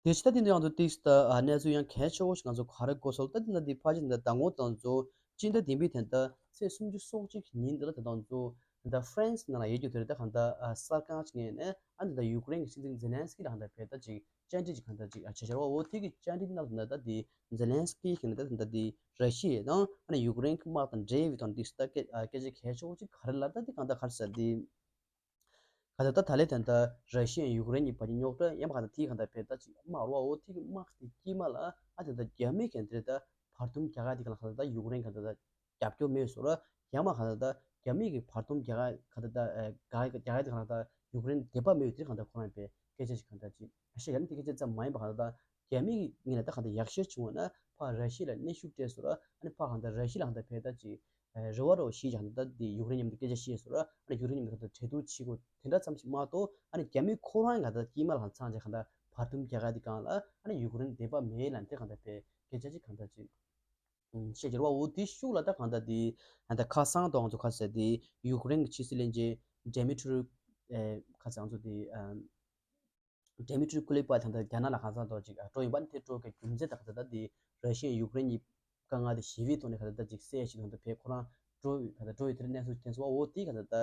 དེ་ཕྱི་ད་དེ་འདྲ་ཡང་དུ་ཏིག་ད་གནས་ཚུལ་ཡང་གལ་ཆེ་བོ་ཞིག་ང་ཚོ་ག་རེ་གོ་སོང་ད་དེ་ན་དེ་ཕ་ཅིག་ད་དང་པོ་དང་ཚོ་སྤྱི་ཟླ་བདུན་པའི་དེ་ད་ཚེས་སུམ་ཅུ་སོ་གཅིག་ཉིན་དེ་ལ་ད་དང་ཚོ་ད་ཧྥ་རན་སི་ནང་ལ་ཡོད་རྒྱུ་དེ་རེད། ད་གང་ད་གསར་ཁང་ཅིག་ངོས་ནས་ཨ་ནི་ད་ཡུཀ་རེན་གྱི་སྲིད་འཛིན་ཛེ་ལན་སི་ཀི་ལ་གང་ད་ཕེ་ད་ཅིག་བཅར་འདྲི་ཅིག་གང་ད་ཅིག་ཨ་བྱས་བྱས་བ་འོ་དེ་གི་བཅར་འདྲི་ནང་ད་ད་དེ་ཛེ་ལན་སི་ཀི་གི་ད་ད་དེ་ར་ཤི་ཡ་དང་ཨ་ནི་ཡུཀ་རེན་གྱི་དམག་དང་འབྲེལ་བའི་དོན་དེ་ད་སྐད་སྐད་ཆ་གལ་ཆེ་བོ་ཅིག་ག་རེ་ལབ་ད་དེ་གང་ད་ག་རེ་ཟེར་དེ། ག་ད་ད་ད་ལེ་ད་ད་ར་ཤི་ཡ་ཡུཀ་རེན་གྱི་བར་གྱི་རྙོག་དྲ་ཡང་མ་ག་ད་དེའི་ག་ད་ཕེ་ད་ཅིག་དམག་རུ་བ་འོ་དེ་གི་དམག་དེ་དཀྱིལ་མ་ལ་ཨ་ད་ད་རྒྱ་མི་ག་འདྲ་ད་བར་འདུམ་རྒྱག་ག་དེ་ག་ལ་ག་ད་ད་ཡུཀ་རེན་ག་ད་ད་རྒྱབ་སྐྱོར་མེད་སོ་ར་ཡང་མ་ག་ད་ད་རྒྱ་མི་གི་བར་འདུམ་རྒྱག་ག་ག་ད་ད་རྒྱག་ག་དེ་ག་ལ་ད་ཡུཀ་རེན་དད་པ་མེད་དེ་ག་ད་ཁོ་རང་པའི་སྐད་ཆ་ཞིག་ག་ད་ཅིག་ཨ་ཤེས་ཡ་ནི་དེ་སྐད་ཆ་ཙམ་མ་ཡིན་པ་ག་ད་ད་རྒྱ་མི་གི་ངོས་ནས་ད་ག་ད་ཡག་ཤོས་བྱུང་བ་ན་ཕ་ར་ཤི་ཡ་ལ་གནོན་ཤུགས་སྤྲད་སོ་ར་ཨ་ནི་ཕ་ག་ད་ར་ཤི་ཡ་ལ་ག་ད་ཕེ་ད་ཅིག་རེ་བ་རོ་ཞེས་ཀྱང་ད་དེ་ཡུཀ་རེན་མཉམ་དུ་སྐད་ཆ་བཤད་སོང་ར། ཨ་ནི་ཡུཀ་རེན་མཉམ་དུ་ག་ད་གྲོས་བསྡུར་བྱེད་དགོས་དེ་འདྲ་ཙམ་ཞིག་མ་གཏོགས་ཨ་ནི་རྒྱ་མི་ཁོ་རང་ག་ད་དཀྱིལ་མ་ལ་ཚང་ཅིག་ག་ད་བར་འདུམ་རྒྱག་ག་དེ་གང་ལ་ཨ་ནི་ཡུཀ་རེན་དད་པ་མེད་ལ་དེ་ག་ད་པའི་སྐད་ཆ་ཅིག་ག་ད་ཅིག་བཤད་ཀྱི་རེད་བ། འོ་དེ་ཤུགས་ལ་ད་གང་ད་དེ་ད་ཁ་སང་དང་ང་ཚོ་ཁ་ཟེར་དེ་ཡུཀ་རེན་གྱི་ཕྱི་སྲིད་བློན་ཆེན་ཌེ་མི་ཊི་རི་ཁ་ཟེར་ང་ཚོ་དེ། ཌེ་མི་ཊི་རི་ཀུ་ལི་པ་ད་ལྟ་རྒྱ་ནག་ལ་གང་ཟག་ཐོག་ཅིག་འགྲོ་ཡིན་པ་ནི་དེ་འགྲོ་གི་རྒྱུ་མཚན་དང་གང་ཟག་ད་དེ་ར་ཤི་ཡ་ཡུཀ་རེན་གྱི་དཀའ་ངལ་དེ་ཞི་བའི་ཐོག་ནས་གང་ཟག་ད་ཅིག་སེལ་ཞིག་དང་ད་བས་ཁོ་རང་འགྲོ་གང་ཟག་འགྲོ་ཡི་དེར་གནས་ཚུལ་ཐོན་སོང་བ། འོ་དེ་གང་ཟག་ད་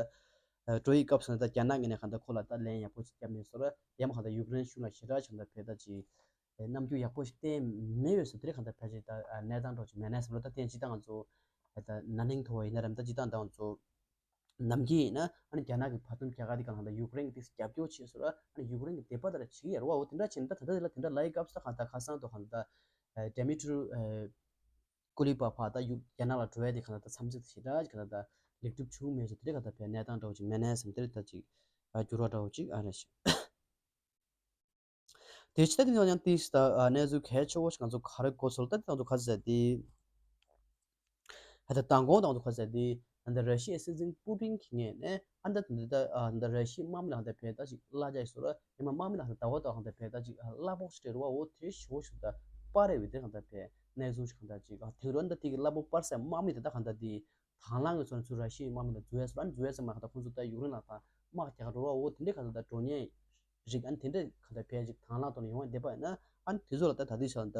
འགྲོ་ཡི་སྐབས་སུ་ད་རྒྱ་ནག་ངོས་ནས་གང་ཟག་ཁོ་ལ་ད་ལན་ཡག་པོ་ཞིག་བརྒྱབ་མེད་སོང་ར། ཡང་མ་གང་ཟག་ཡུཀ་རེན་གཞུང་ལ་ཞེ་དྲག་ཅིག་ད་བས་ད་ཅིག་རྣམ་འགྱུར་ཡག་པོ་ཞིག་བསྟན་མེད་འོས་སུ་དེ་རིང་གང་ཟག་ཕལ་ཆེར་ད་གནས་སྟངས་འགྲོ་ཅིག་མེད་ན་བསམ་ར། ད་དེ་ཇི་ལྟར་ང་ཚོ་ད་ན་ནིང་ཐོ་བ་ཡིན་ན་རམ་ད་ཇི་ལྟར་ད་ང་ཚོ། ནམ་རྒྱུན་ཡིན་ན་ཨ་ནི་རྒྱ་ནག་གི་བར་འདུམ་རྒྱག་ག་དེ་ག་ལ་ད་ཡུཀ་རེན་གྱི་ཏིག་རྒྱབ་སྐྱོར་བྱས་སོང་ར། ཨ་ནི་ཡུཀ་རེན་གྱི་དད་པ་དེ་ལ་བྱེད་ཀྱི་ཡོད་རེད་བ། འོ་དེ་འདྲ་བྱས་ན་ད་ད་ལྟ་དེ་ལ་དེ་འདྲ་ལབ་ཡི་སྐབས་སུ་ད་གང་ད་ཁ་སང་དུ་གང་ད་ཌེ་མི་ཊི་རི་ཀུ་ལི་པ་ཕ་ད་ཡུ་རྒྱ་ནག་ལ་འགྲོ་ཡ་དེ་གང་ད་མཚམས་ཚིགས་ཞེ་དྲག་གང་ད་ལེགས་གྲུབ་བྱུང་མེད་ཟེར་དེ་འདྲ་གང་ད་བས་གནས་སྟངས་འདྲ་བོ་ཅིག་མེད་ན་བསམ་དེ་རེད། ད་ཅིག་འགྱུར་བ་འདྲ་བོ་ཅིག་ཨ་རེད་ཤག་དེ་ཕྱི་ད་དེ་ནང་ཡང་ཏིག་ད་གནས་ཚུལ་གལ་ཆེ་བོ་ཞིག་ང་ཚོ་ག་རེ་གོ་སོང་ད་དེ་ང་ཚོ་ག་ཟེར་དེ། ད་ལྟ་མདང་དགོང་དང་དུ་ག་ཟེར་དེ། ད་ལྟ་ར་ཤི་ཡའི་སྲིད་འཛིན་པུ་ཏིན་གྱི་ངོས་ནས་ཨ་ད་ད་ལྟ་ཨ་ད་ར་ཤི་ཡའི་དམག་མི་ལ་ད་ལྟ་བས་ད་ཅིག་གླ་ཆ་ཡི་བཟོ་འདྲ་ཡང་མ་དམག་མི་ལ་ད་ལྟ་ཟླ་བ་ད་ད་ལྟ་བས་ད་ཅིག་གླ་ཕོགས་ཤིག་སྤྲད་རེད་བ། འོ་དེ་ཞེ་པོ་ཞིག་ད་སྤར་རེད་བས། དེ་གང་ལྟར་བས་གནས་ཚུལ་ཞིག་གང་ལྟར་ཅིག་ཨ་ཐེངས་རེ་ད་དེ་གི་གླ་ཕོགས་སྤར་ས་དམག་མི་དེ་ད་གང་ལྟར་དེ་དང་བླངས་ཀྱི་ཚོ་ནས་ཚུར་ར་ཤི་ཡའི་དམག་མི་ལ་འཛུལ་ཡ་བཟོ་འདྲ། འཛུལ་ཡ་ཚང་མ་གང་ལྟར་ཁོང་ཚོ་ད་ཡུཀ་རེན་ལ་ད་དམག་རྒྱག་ག་འགྲོ་རེད་བ། འོ་དེ་འདྲའི་གང་ལྟར་ད་འགྲོ་ཉེན་རིགས་ཨ་ནི་དེ་འདྲ་གང་ལྟར་བས་ཅིག་དང་བླངས་ཐོག་ནས་ཡོང་བ་བསྡད་པ་ཡིན་ན། ཨ་ནི་དེ་ཚོ་ལ་ད་ད་ལྟའི་ཆར་ད་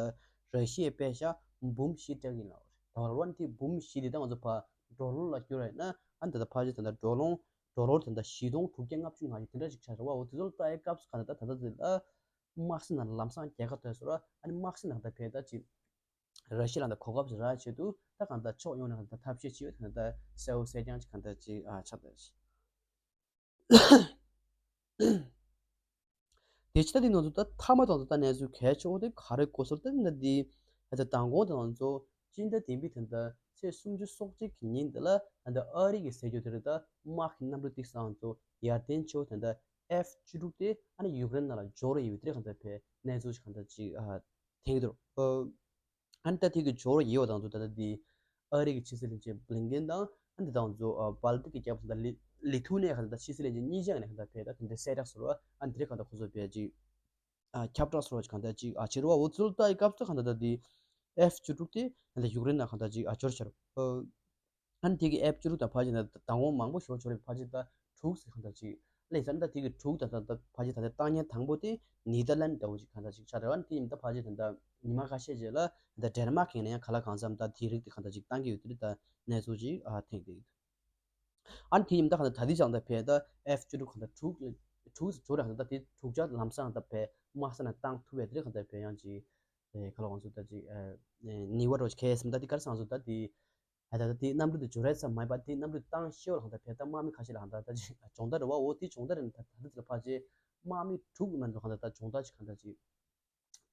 ར་ཤི་ཡའི་པད་ཤག་འབུམ་བཞི་སྤྲད་ཀྱི་ཡིན་ལབ་རེད། ད་བར་ལོ་ཨ་ནི་དེ་འབུམ་བཞི་དེ་ད་ང་ཚོ་ཕར་ཌོ་ལར་ལ་བསྒྱུར་བ་ཡིན་ན་ཨ་ནི་ད་ལྟ་ཕལ་ཆེར་ད་ལྟ་ཌོ་ལར་ཌོ་ལར་ད་ལྟ་བཞི་སྟོང་དྲུག་བརྒྱ་ལྔ་བཅུ་ང་བཞི་དེ་འདྲ་ཅིག་ཆགས་རེད་བ། འོ་དེ་ཚོ་ལ་ལྟ་ཡའི་སྐབས་སུ་གང་ལྟར་ད་ད་ལྟ་དེ་ལ་དམག་སྲིད་ནང་ལམ་སང་རྒྱལ་ཁ་ཐོབ་སོང་ར། ཨ་ནི་དམག་སྲིད་ནང་ད་བས་ད་ཅིག་ར་ཤི་ལ་ད་གོ་སྐབས་ཤིག་རག་ཆེད་དུ་ད་གང་ལྟར་ཕྱོགས་ཡོངས་ནས་གང་ལྟར་ཐབས་ཤེས་བྱེད་ཡོད། ད་གང་ལྟར་གསལ་བོ་གསལ་རྐྱང་ཅིག་གང་ལྟར་ཅིག་ཨ་ཆགས་བསྡད། དེ་ཕྱི་ད་དེ་ང་ཚོ་ད་མཐའ་མ་དང་ཚོ་ད་གནས་ཚུལ་གལ་ཆེ་བོ་དེ་ག་རེ་གོ་སོང་ད་ན་དེ་ད་མདང་དགོང་དེ་ང་ཚོ་སྤྱི་ཟླ་བདུན་པའི་ད་ད་ཚེས་སུམ་ཅུ་སོ་གཅིག་གི་ཉིན་དེ་ལ་ད་ཨ་རི་གི་ཟེར་རྒྱུ་དེ་རེད། ད་དམག་གི་གནམ་གྲུ་ཏིག་སང་ཚོ་ཡར་ལྡན་ཆེ་བོ་ད་ད་ཨེཕ་བཅུ་དྲུག་དེ་ཨ་ནི་ཡུཀ་རེན་ནང་ལ་འབྱོར་ཡོད་པའི་དེ་རེད། གང་ལྟར་བས་གནས་ཚུལ་ཞིག་གང་ལྟར་ཅིག་ཨ་ཐེངས་དུ། ཨ་ནི་ད་ཐིག་གི་ཇོ་རུ་ཡིས་བ་དང་ཚོ་ད་ལྟ་དེ་ཨ་རི་གི་ཕྱི་སྲིད་བློན་ཆེན་བྷི་ལིན་ཀེན་དང་ཨ་ནི་དང་ཚོ་ཨ་སྦལ་ཏིག་གི་རྒྱལ་ཁབ་དང་ལི་ཐུ་ནེ་ཁ་ད་ཕྱི་སྲིད་བློན་ཆེན་གཉིས་ཆ་ནས་ཁ་ད་བས་ད་དེ་འདྲའི་གསལ་བསྒྲགས་སོར་བ་ཨ་ནི་དེ་རེད། ཁ་ད་ཁོ་ཚོ་བས་ཅིག་ཨ་ཁྱབ་བསྒྲགས་སོར་བ་ཅིག་ཁ་ད་ཅིག་ཨ་བྱེད་རུ་བ། འོ་ཚོ་ལ་ལྟ་ཡི་སྐབས་སུ་ཁ་ད་ད་དེ་ཨེཕ་བཅུ་དྲུག་དེ་ད་ཡུཀ་རེན་ནང་ཁ་ད་ཅིག་ཨ་འབྱོར་ཤར། ཨ་ནི་དེ་གི་ཨེཕ་བཅུ་དྲུག་དང་ཕལ་ཆེར་ད་དང་པོ་མང་པོ་ཞིག་འབྱོར་བའི་ཕལ་ཆེར་ད་དྲུག་ཟེར་གང་ལྟར་ཅིག་ལས་ས་ད་དེ་གི་དྲུག་དང་ད་ད་ཕལ་ཆེར་ད་ལྟ་བཏང་མཁན་དང་པོ་དེ་ནེ་ཐར་ལན་འདྲ་བོ་ཅིག་གང་ལྟར་ཅིག་ཆགས་རེད་བ། ཨ་ནི་དེ་ཡིན་ད་ཕལ་ཆེར་ད་ད་ཉི་མ་ཁ་ཤས་རྗེས་ལ་ད་ཌེན་མཱག་གི་ནས་ཡང་ག་ལ་གང་འཚམ་ད་དེ་རིགས་དེ་གང་ལྟར་ཅིག་བཏང་གི་ཡོད་དེ་རེད། ད་གནས་ཚུལ་ཅིག་ཨ་ཐེངས་དེ་ཨ་ནི་དེ་ཡིན་ད་གང་ལྟར་ད་དེ་ཅང་ད་བས་ད་ཨེཕ་བཅུ་དྲུག་གང་ལྟར་དྲུག་དྲུག་དྲུག་རེད། གང་ལྟར་ད་དེ་དྲུག་ཆ་ལམ་སང་ད་བས་དམག་ས་ནས་བཏང་ཐུབ་པའི་དེ་རེད། གང་ལྟར་བས་ཡང་ཅིག་ཨེ་ག་ལ་གང་ཚོ་ད་ཅིག་ཨེ་ནི་བ་རོ་ཅིག་ཁེ་སམ་ད་དེ་གར་སང་ཚོ་ད་དེ། ད་ལྟ་དེའི་གནམ་གྲུ་དེ་འབྱོར་ཡ་ཙམ་མ་ཡིན་པ་དེའི་གནམ་གྲུ་བཏང་ཤེས་བ་ལ་གང་ལྟར་བས་ད་དམག་མི་ཁ་ཤས་ལ་གང་ལྟར་ད་ཅིག་སྦྱོང་བརྡར་རེད་བ། འོ་དེའི་སྦྱོང་བརྡར་རེད། ད་ད་ལྟ་དེ་ལ་ཕལ་ཆེར་དམག་མི་དྲུག་མ་གཏོགས་གང་ལྟར་ད་སྦྱོང་བརྡར་ཅིག་གང་ལྟར་ཅིག་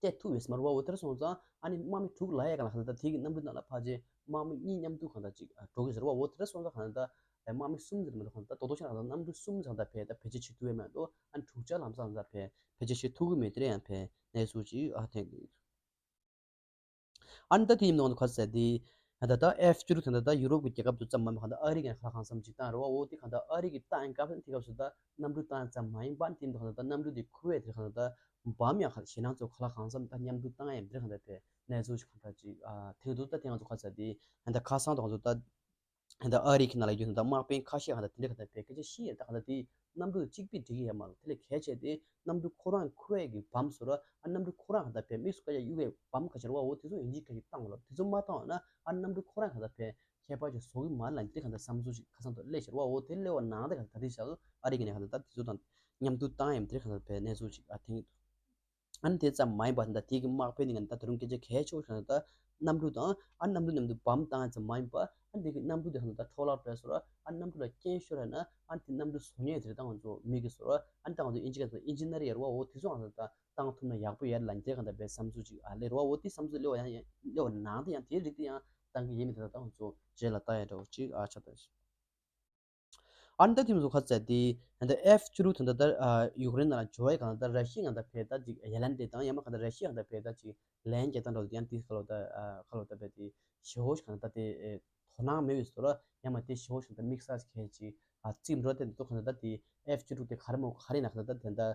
སྤྲད་ཐུབ་ཡོད་ས་མ་རེད་བ། འོ་དེར་སོང་ཙང་ཨ་ནི་དམག་མི་དྲུག་ལ་ཡ་གང་ལ་གང་ལྟར་ད་དེའི་གི་གནམ་གྲུ་ནང་ལ་ཕལ་ཆེར་དམག་མི་གཉིས་མཉམ་དུ་གང་ལྟར་ཅིག་འགྲོ་གི་ཟེར་བ། འོ་དེར་སོང་ཙང་གང་ལྟར་ད་དམག་མི་གསུམ་ཟེར་མ་གཏོགས་གང་ལྟར་ད་ཏོག་ཏོག་ཆ་ལ་གང་ལྟར་གནམ་གྲུ་གསུམ་ཟེར་གང་ལྟར་བས་ད་བེད་སྤྱོད་བྱེད་ཐུབ་ཡོད་མ་གཏོགས་ཨ་ནི་དྲུག་ཆ་ལམ་སང་གང་ལྟར་བས་བེད་སྤྱོད་བྱེད་ཐུབ་ཀྱི་མེད། དེ་རེད། ཡང་བས་གནས་ཚུལ་ཅིག་ཨ་ཐེངས་དེ། ཨ་ནི་ད་དེ་ཡིན་ནང་དུ་ཁ་ཟེར་དེ། ད་ལྟ་ཨེཕ་བཅུ་དྲུག་དེ་འདྲ་ད་ཡུ་རོབ་ཀྱི་རྒྱལ་ཁབ་ཚོ་ཙམ་མ་ཡིན་པ་གང་ལྟར་ཨ་རི་གིས་ཁ་ལག་གང་འཚམ་ཅིག་བཏང་རེད་བ། འོ་དེ་གང་ལྟར་ཨ་རི་གིས་བཏང་ཡིན་སྐབས་དེ་སྐབས་སུ་ད་གནམ་གྲུ་བཏང་ཡིན་ཙམ་མ་ཡིན་པ་དེ་འདྲ་གང་ལྟར་ད་གནམ་གྲུ་དེ་ཁུར་བའི་དེ་གང་ལྟར་ད་བམ་ཡང་ཁ་ཞེད་སྣང་ཚོ་ཁ་ལག་གང་འཚམ་ད་མཉམ་དུ་བཏང་ཡིན་དེ་གང་ལྟར་བས་གནས་ཚུལ་ཅིག་གང་ལྟར་ཅིག་ཨ་ཐེངས་དུ་ད་དེ་ང་ཚོ་ཁ་ཟེར་དེ་ད་ལྟ་ཁ་སང་དང་ཚོ་ད། ད་ཨ་རི་གི་ནང་ལ་ཡོད་ན་ད་དམག་དཔོན་ཁ་ཤས་ཧ་ད་དེ་འདྲ་ག་ད་བས་སྐད་ཆ་བཤད་ཡ་ད་ག་ད་དེ་གནམ་གྲུ་གཅིག་པུས་འགྲིག་གི་ཡོད་མ་རེད། དེ་ལས་གལ་ཆེ་དེ་གནམ་གྲུ་ཁོ་རང་ཁུར་ཡ་གི་བམ་བཟོ་ར་ཨ་གནམ་གྲུ་ཁོ་རང་ག་ད་བས་དམིགས་སུ་བཀར་ཡ་གཡུག་ཡའི་བམ་ཁ་ཤས་ར་བ། འོ་དེ་ཚོ་ཡིན་གཅིག་ཁ་ཤས་བཏང་བ་ལ་དེ་ཚོ་མ་བཏང་བ་ན་ཨ་གནམ་གྲུ་ཁོ་རང་ག་ད་བས་ཁྱད་པར་ཅིག་བཟོ་གི་མ་རེད་ལ་དེ་ག་ད་བསམ་ཚུལ་ཅིག་ཁ་སང་དུ་སླེབས་ཤར་བ། འོ་དེ་སླེབས་པ་ནང་དེ་ག་ད་དེ་ཤར་ཨ་རི་གི་ནས་ག་ད་ད་དེ་ཚོ་དང་མཉམ་དུ་བཏང་ཡ་མི་དེ་ག་ད་བས་གནས་ཚུལ་ཅིག་ཨ་ཐེངས། ཨ་ནི་དེ་ཙམ་མ་ཡིན་པ་ད་དེ་གི་དམག་དཔོན་ནི་ང་ད་དེ་རུང་སྐད་ཆ་གལ་ཆེ་བོ་ཞིག་ད་གནམ་གྲུ་དང་ཨ་གནམ་གྲུ་མཉམ་དུ་བམ་བཏང་ཡ་ཙམ་མ་ཡིན་པ་ཨ་འདི་གི་གནམ་གྲུ་དེ་ཧ་ད་འཕྲོ་བརླག་སྤྲད་སོང་ར་ཨ་གནམ་གྲུ་ལ་རྐྱེན་ཤོར་ཡ་ན་ཨ་དེ་གནམ་གྲུ་བཟོ་མཁན་དེ་རེད་ད་ང་ཚོ་མི་གི་སོང་ར་ཨ་ད་ང་ཚོ་ཨིན་ཇི་ཨིན་ཇི་ནི་ཡར་བ་འོ་དེ་ཚོ་ང་ཚོ་ད་བཏང་ཐུབ་ན་ཡག་པོ་ཡོད་ལ་དེ་ག་ད་བས་བསམ་ཚུལ་ཅིག་ཨ་སླེབས་ར་བ། འོ་དེ་བསམ་ཚུལ་སླེབས་པ་ཡང་ཡང་སླེབས་པ་ནང་དེ་ཡང་དེའི་རིགས་དེ་ཡང་བཏང་གི་ཡིན་མིན་དེ་ད་ད་ང་ཚོ་རྗེས་ལ་བལྟ་ཡ་འདྲ་བོ་ཅིག་ཨ་ཆགས་ད། ཨ་ནི་ད་དེ་མི་ཚོ་ཁ་ཚ་དེ་ད་ལྟ་ཨེཕ་བཅུ་དྲུག་དེ་འདྲ་ད་ཡུཀ་རེན་ནང་ལ་འབྱོར་བའི་གང་ལྟར་ར་ཤི་ཡ་གང་ལྟར་བས་ད་ཅིག་ཡ་ལན་སྤྲད་དང་ཡང་མ་གང་ལྟར་ར་ཤི་ཡ་གང་ལྟར་བས་ད་ཅིག་ལན་རྒྱག་སྟངས་འདྲ་བོ་དེ་ཡང་དེ་ཁ་ལོ་ད་ཁ་ལོ་ད་བས་དེ་ཞེ་པོ་ཞིག་གང་ལྟར་དེ་དོ་སྣང་མེད་པའི་བཟོ་འདྲ་ཡང་མ་དེ་ཞེ་པོ་ཞིག་ད་དམིགས་བསལ་གལ་ཅིག་ཨ་རྩིས་འགྲོ་དེ་འདུག་གང་ལྟར་ད་དེ་ཨེཕ་བཅུ་དྲུག་དེ་ག་རེ་མོ་ག་རེ་ན་གང་ལྟར་ད་དེ་འདྲ།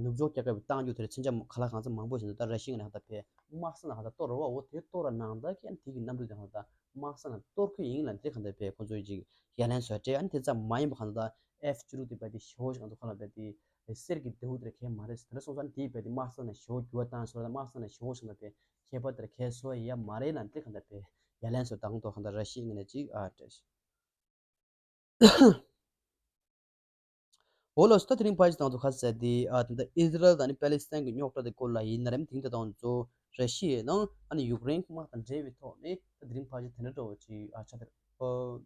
ནུབ་ཕྱོགས་རྒྱལ་ཁབ་ཀྱི་བཏང་རྒྱུ་དེར་མཚོན་ཆ་ཁ་ལག་གང་ཚ་མང་པོ་ཞིག་འདུག་ད་ར་ཤི་ཡ་ནས་ཧ་ད་བས་དམག་ས་ནང་ཧ་ད་གཏོར་རོ་བ། འོ་དེ་གཏོར་ར་ནང་ད་ཁྱེད་དེ་གི་གནམ་གྲུ་དེ་ཧ་ད་དམག་ས་ནང་གཏོར་གི་ཡིན་ལ་དེ་ག་ད་བས་ཁོ་ཚོས་ཅིག་ཡ་ལན་བཟོ་སྤྲད། ཨ་ནི་དེ་ཙམ་མ་ཡིན་པ་ཧ་ད་ཨེཕ་བཅུ་དྲུག་དེ་བས་དེ་ཞེ་པོ་ཞིག་ང་ཚོ་ཁ་ལ་བས་དེ་གསེར་གྱི་མདེའུ་དེར་ཁྱད་མ་རེད་ཟེར། དེ་སོང་ཙང་དེ་བས་དེ་དམག་ས་ནང་ཞེ་པོ་འགྱུར་བ་བཏང་སོང་ད་དམག་ས་ནང་ཞེ་པོ་ཞིག་ད་བས་ཁྱད་པར་དེར་ཁྱད་བཟོ་ཡ་མ་རེད་ལ་དེ་ག་ད་བས་ཡ་ལན་བཟོ་དང་དོ་ཧ་ད་ར་ཤི་ཡ་ནས་ཅིག་ཨ་སྤྲད། འོ་ལགས་སོ། ད་དེ་རིང་ཕལ་ཆེར་དང་དུ་ཁ་ཟེར་དེ་ཨ་དེ་འདྲ་ཨི་ཟི་རལ་དང་ནི་པེ་ལི་སི་ཐན་གྱི་རྙོག་དྲ་དེ་སྐོར་ལ་ཡིན་ན་རེམ། དེང་དུ་དང་ཚོ་ར་ཤི་ཡའི་ནང་ཨ་ནི་ཡུཀ་རེན་དམག་དང་འབྲེལ་བའི་ཐོག་ནས་ད་དེ་རིང་ཕལ་ཆེར་དེ་འདྲ་འདྲ་བོ་ཅིག་ཨ་ཆགས་དེ་རེད། ཨོ།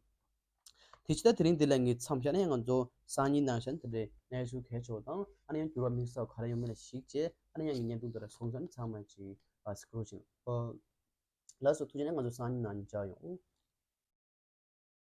དེ་ཕྱི་ད་དེ་རིང་འདི་ལ་ངས་མཚམས་བཞག་ན་ཡང་ང་ཚོ་སང་ཉིན་གནངས་ཤན་དེ་འདྲའི་གནས་ཚུལ་གལ་ཆེ་བ་དང་ཨ་ནི་ཡང་འགྱུར་བ་དམིགས་བསལ་ག་རེ་ཡོང་མིན་ལ་གཞིགས་བྱས་ཨ་ནི་ཡང་ངའི་བརྙན་ཐུང་དེ་ལ་སོང་ཙང་ཚང་མ་ཅིག་ཨ་སྐུ་རོགས་བྱེད། ཨོ། ལགས་སོ། ཐུགས་རྗེ་ཆེ། ང་ཚོ་སང་ཉིན་གནངས་ཉིན་མཇལ་ཡོང་།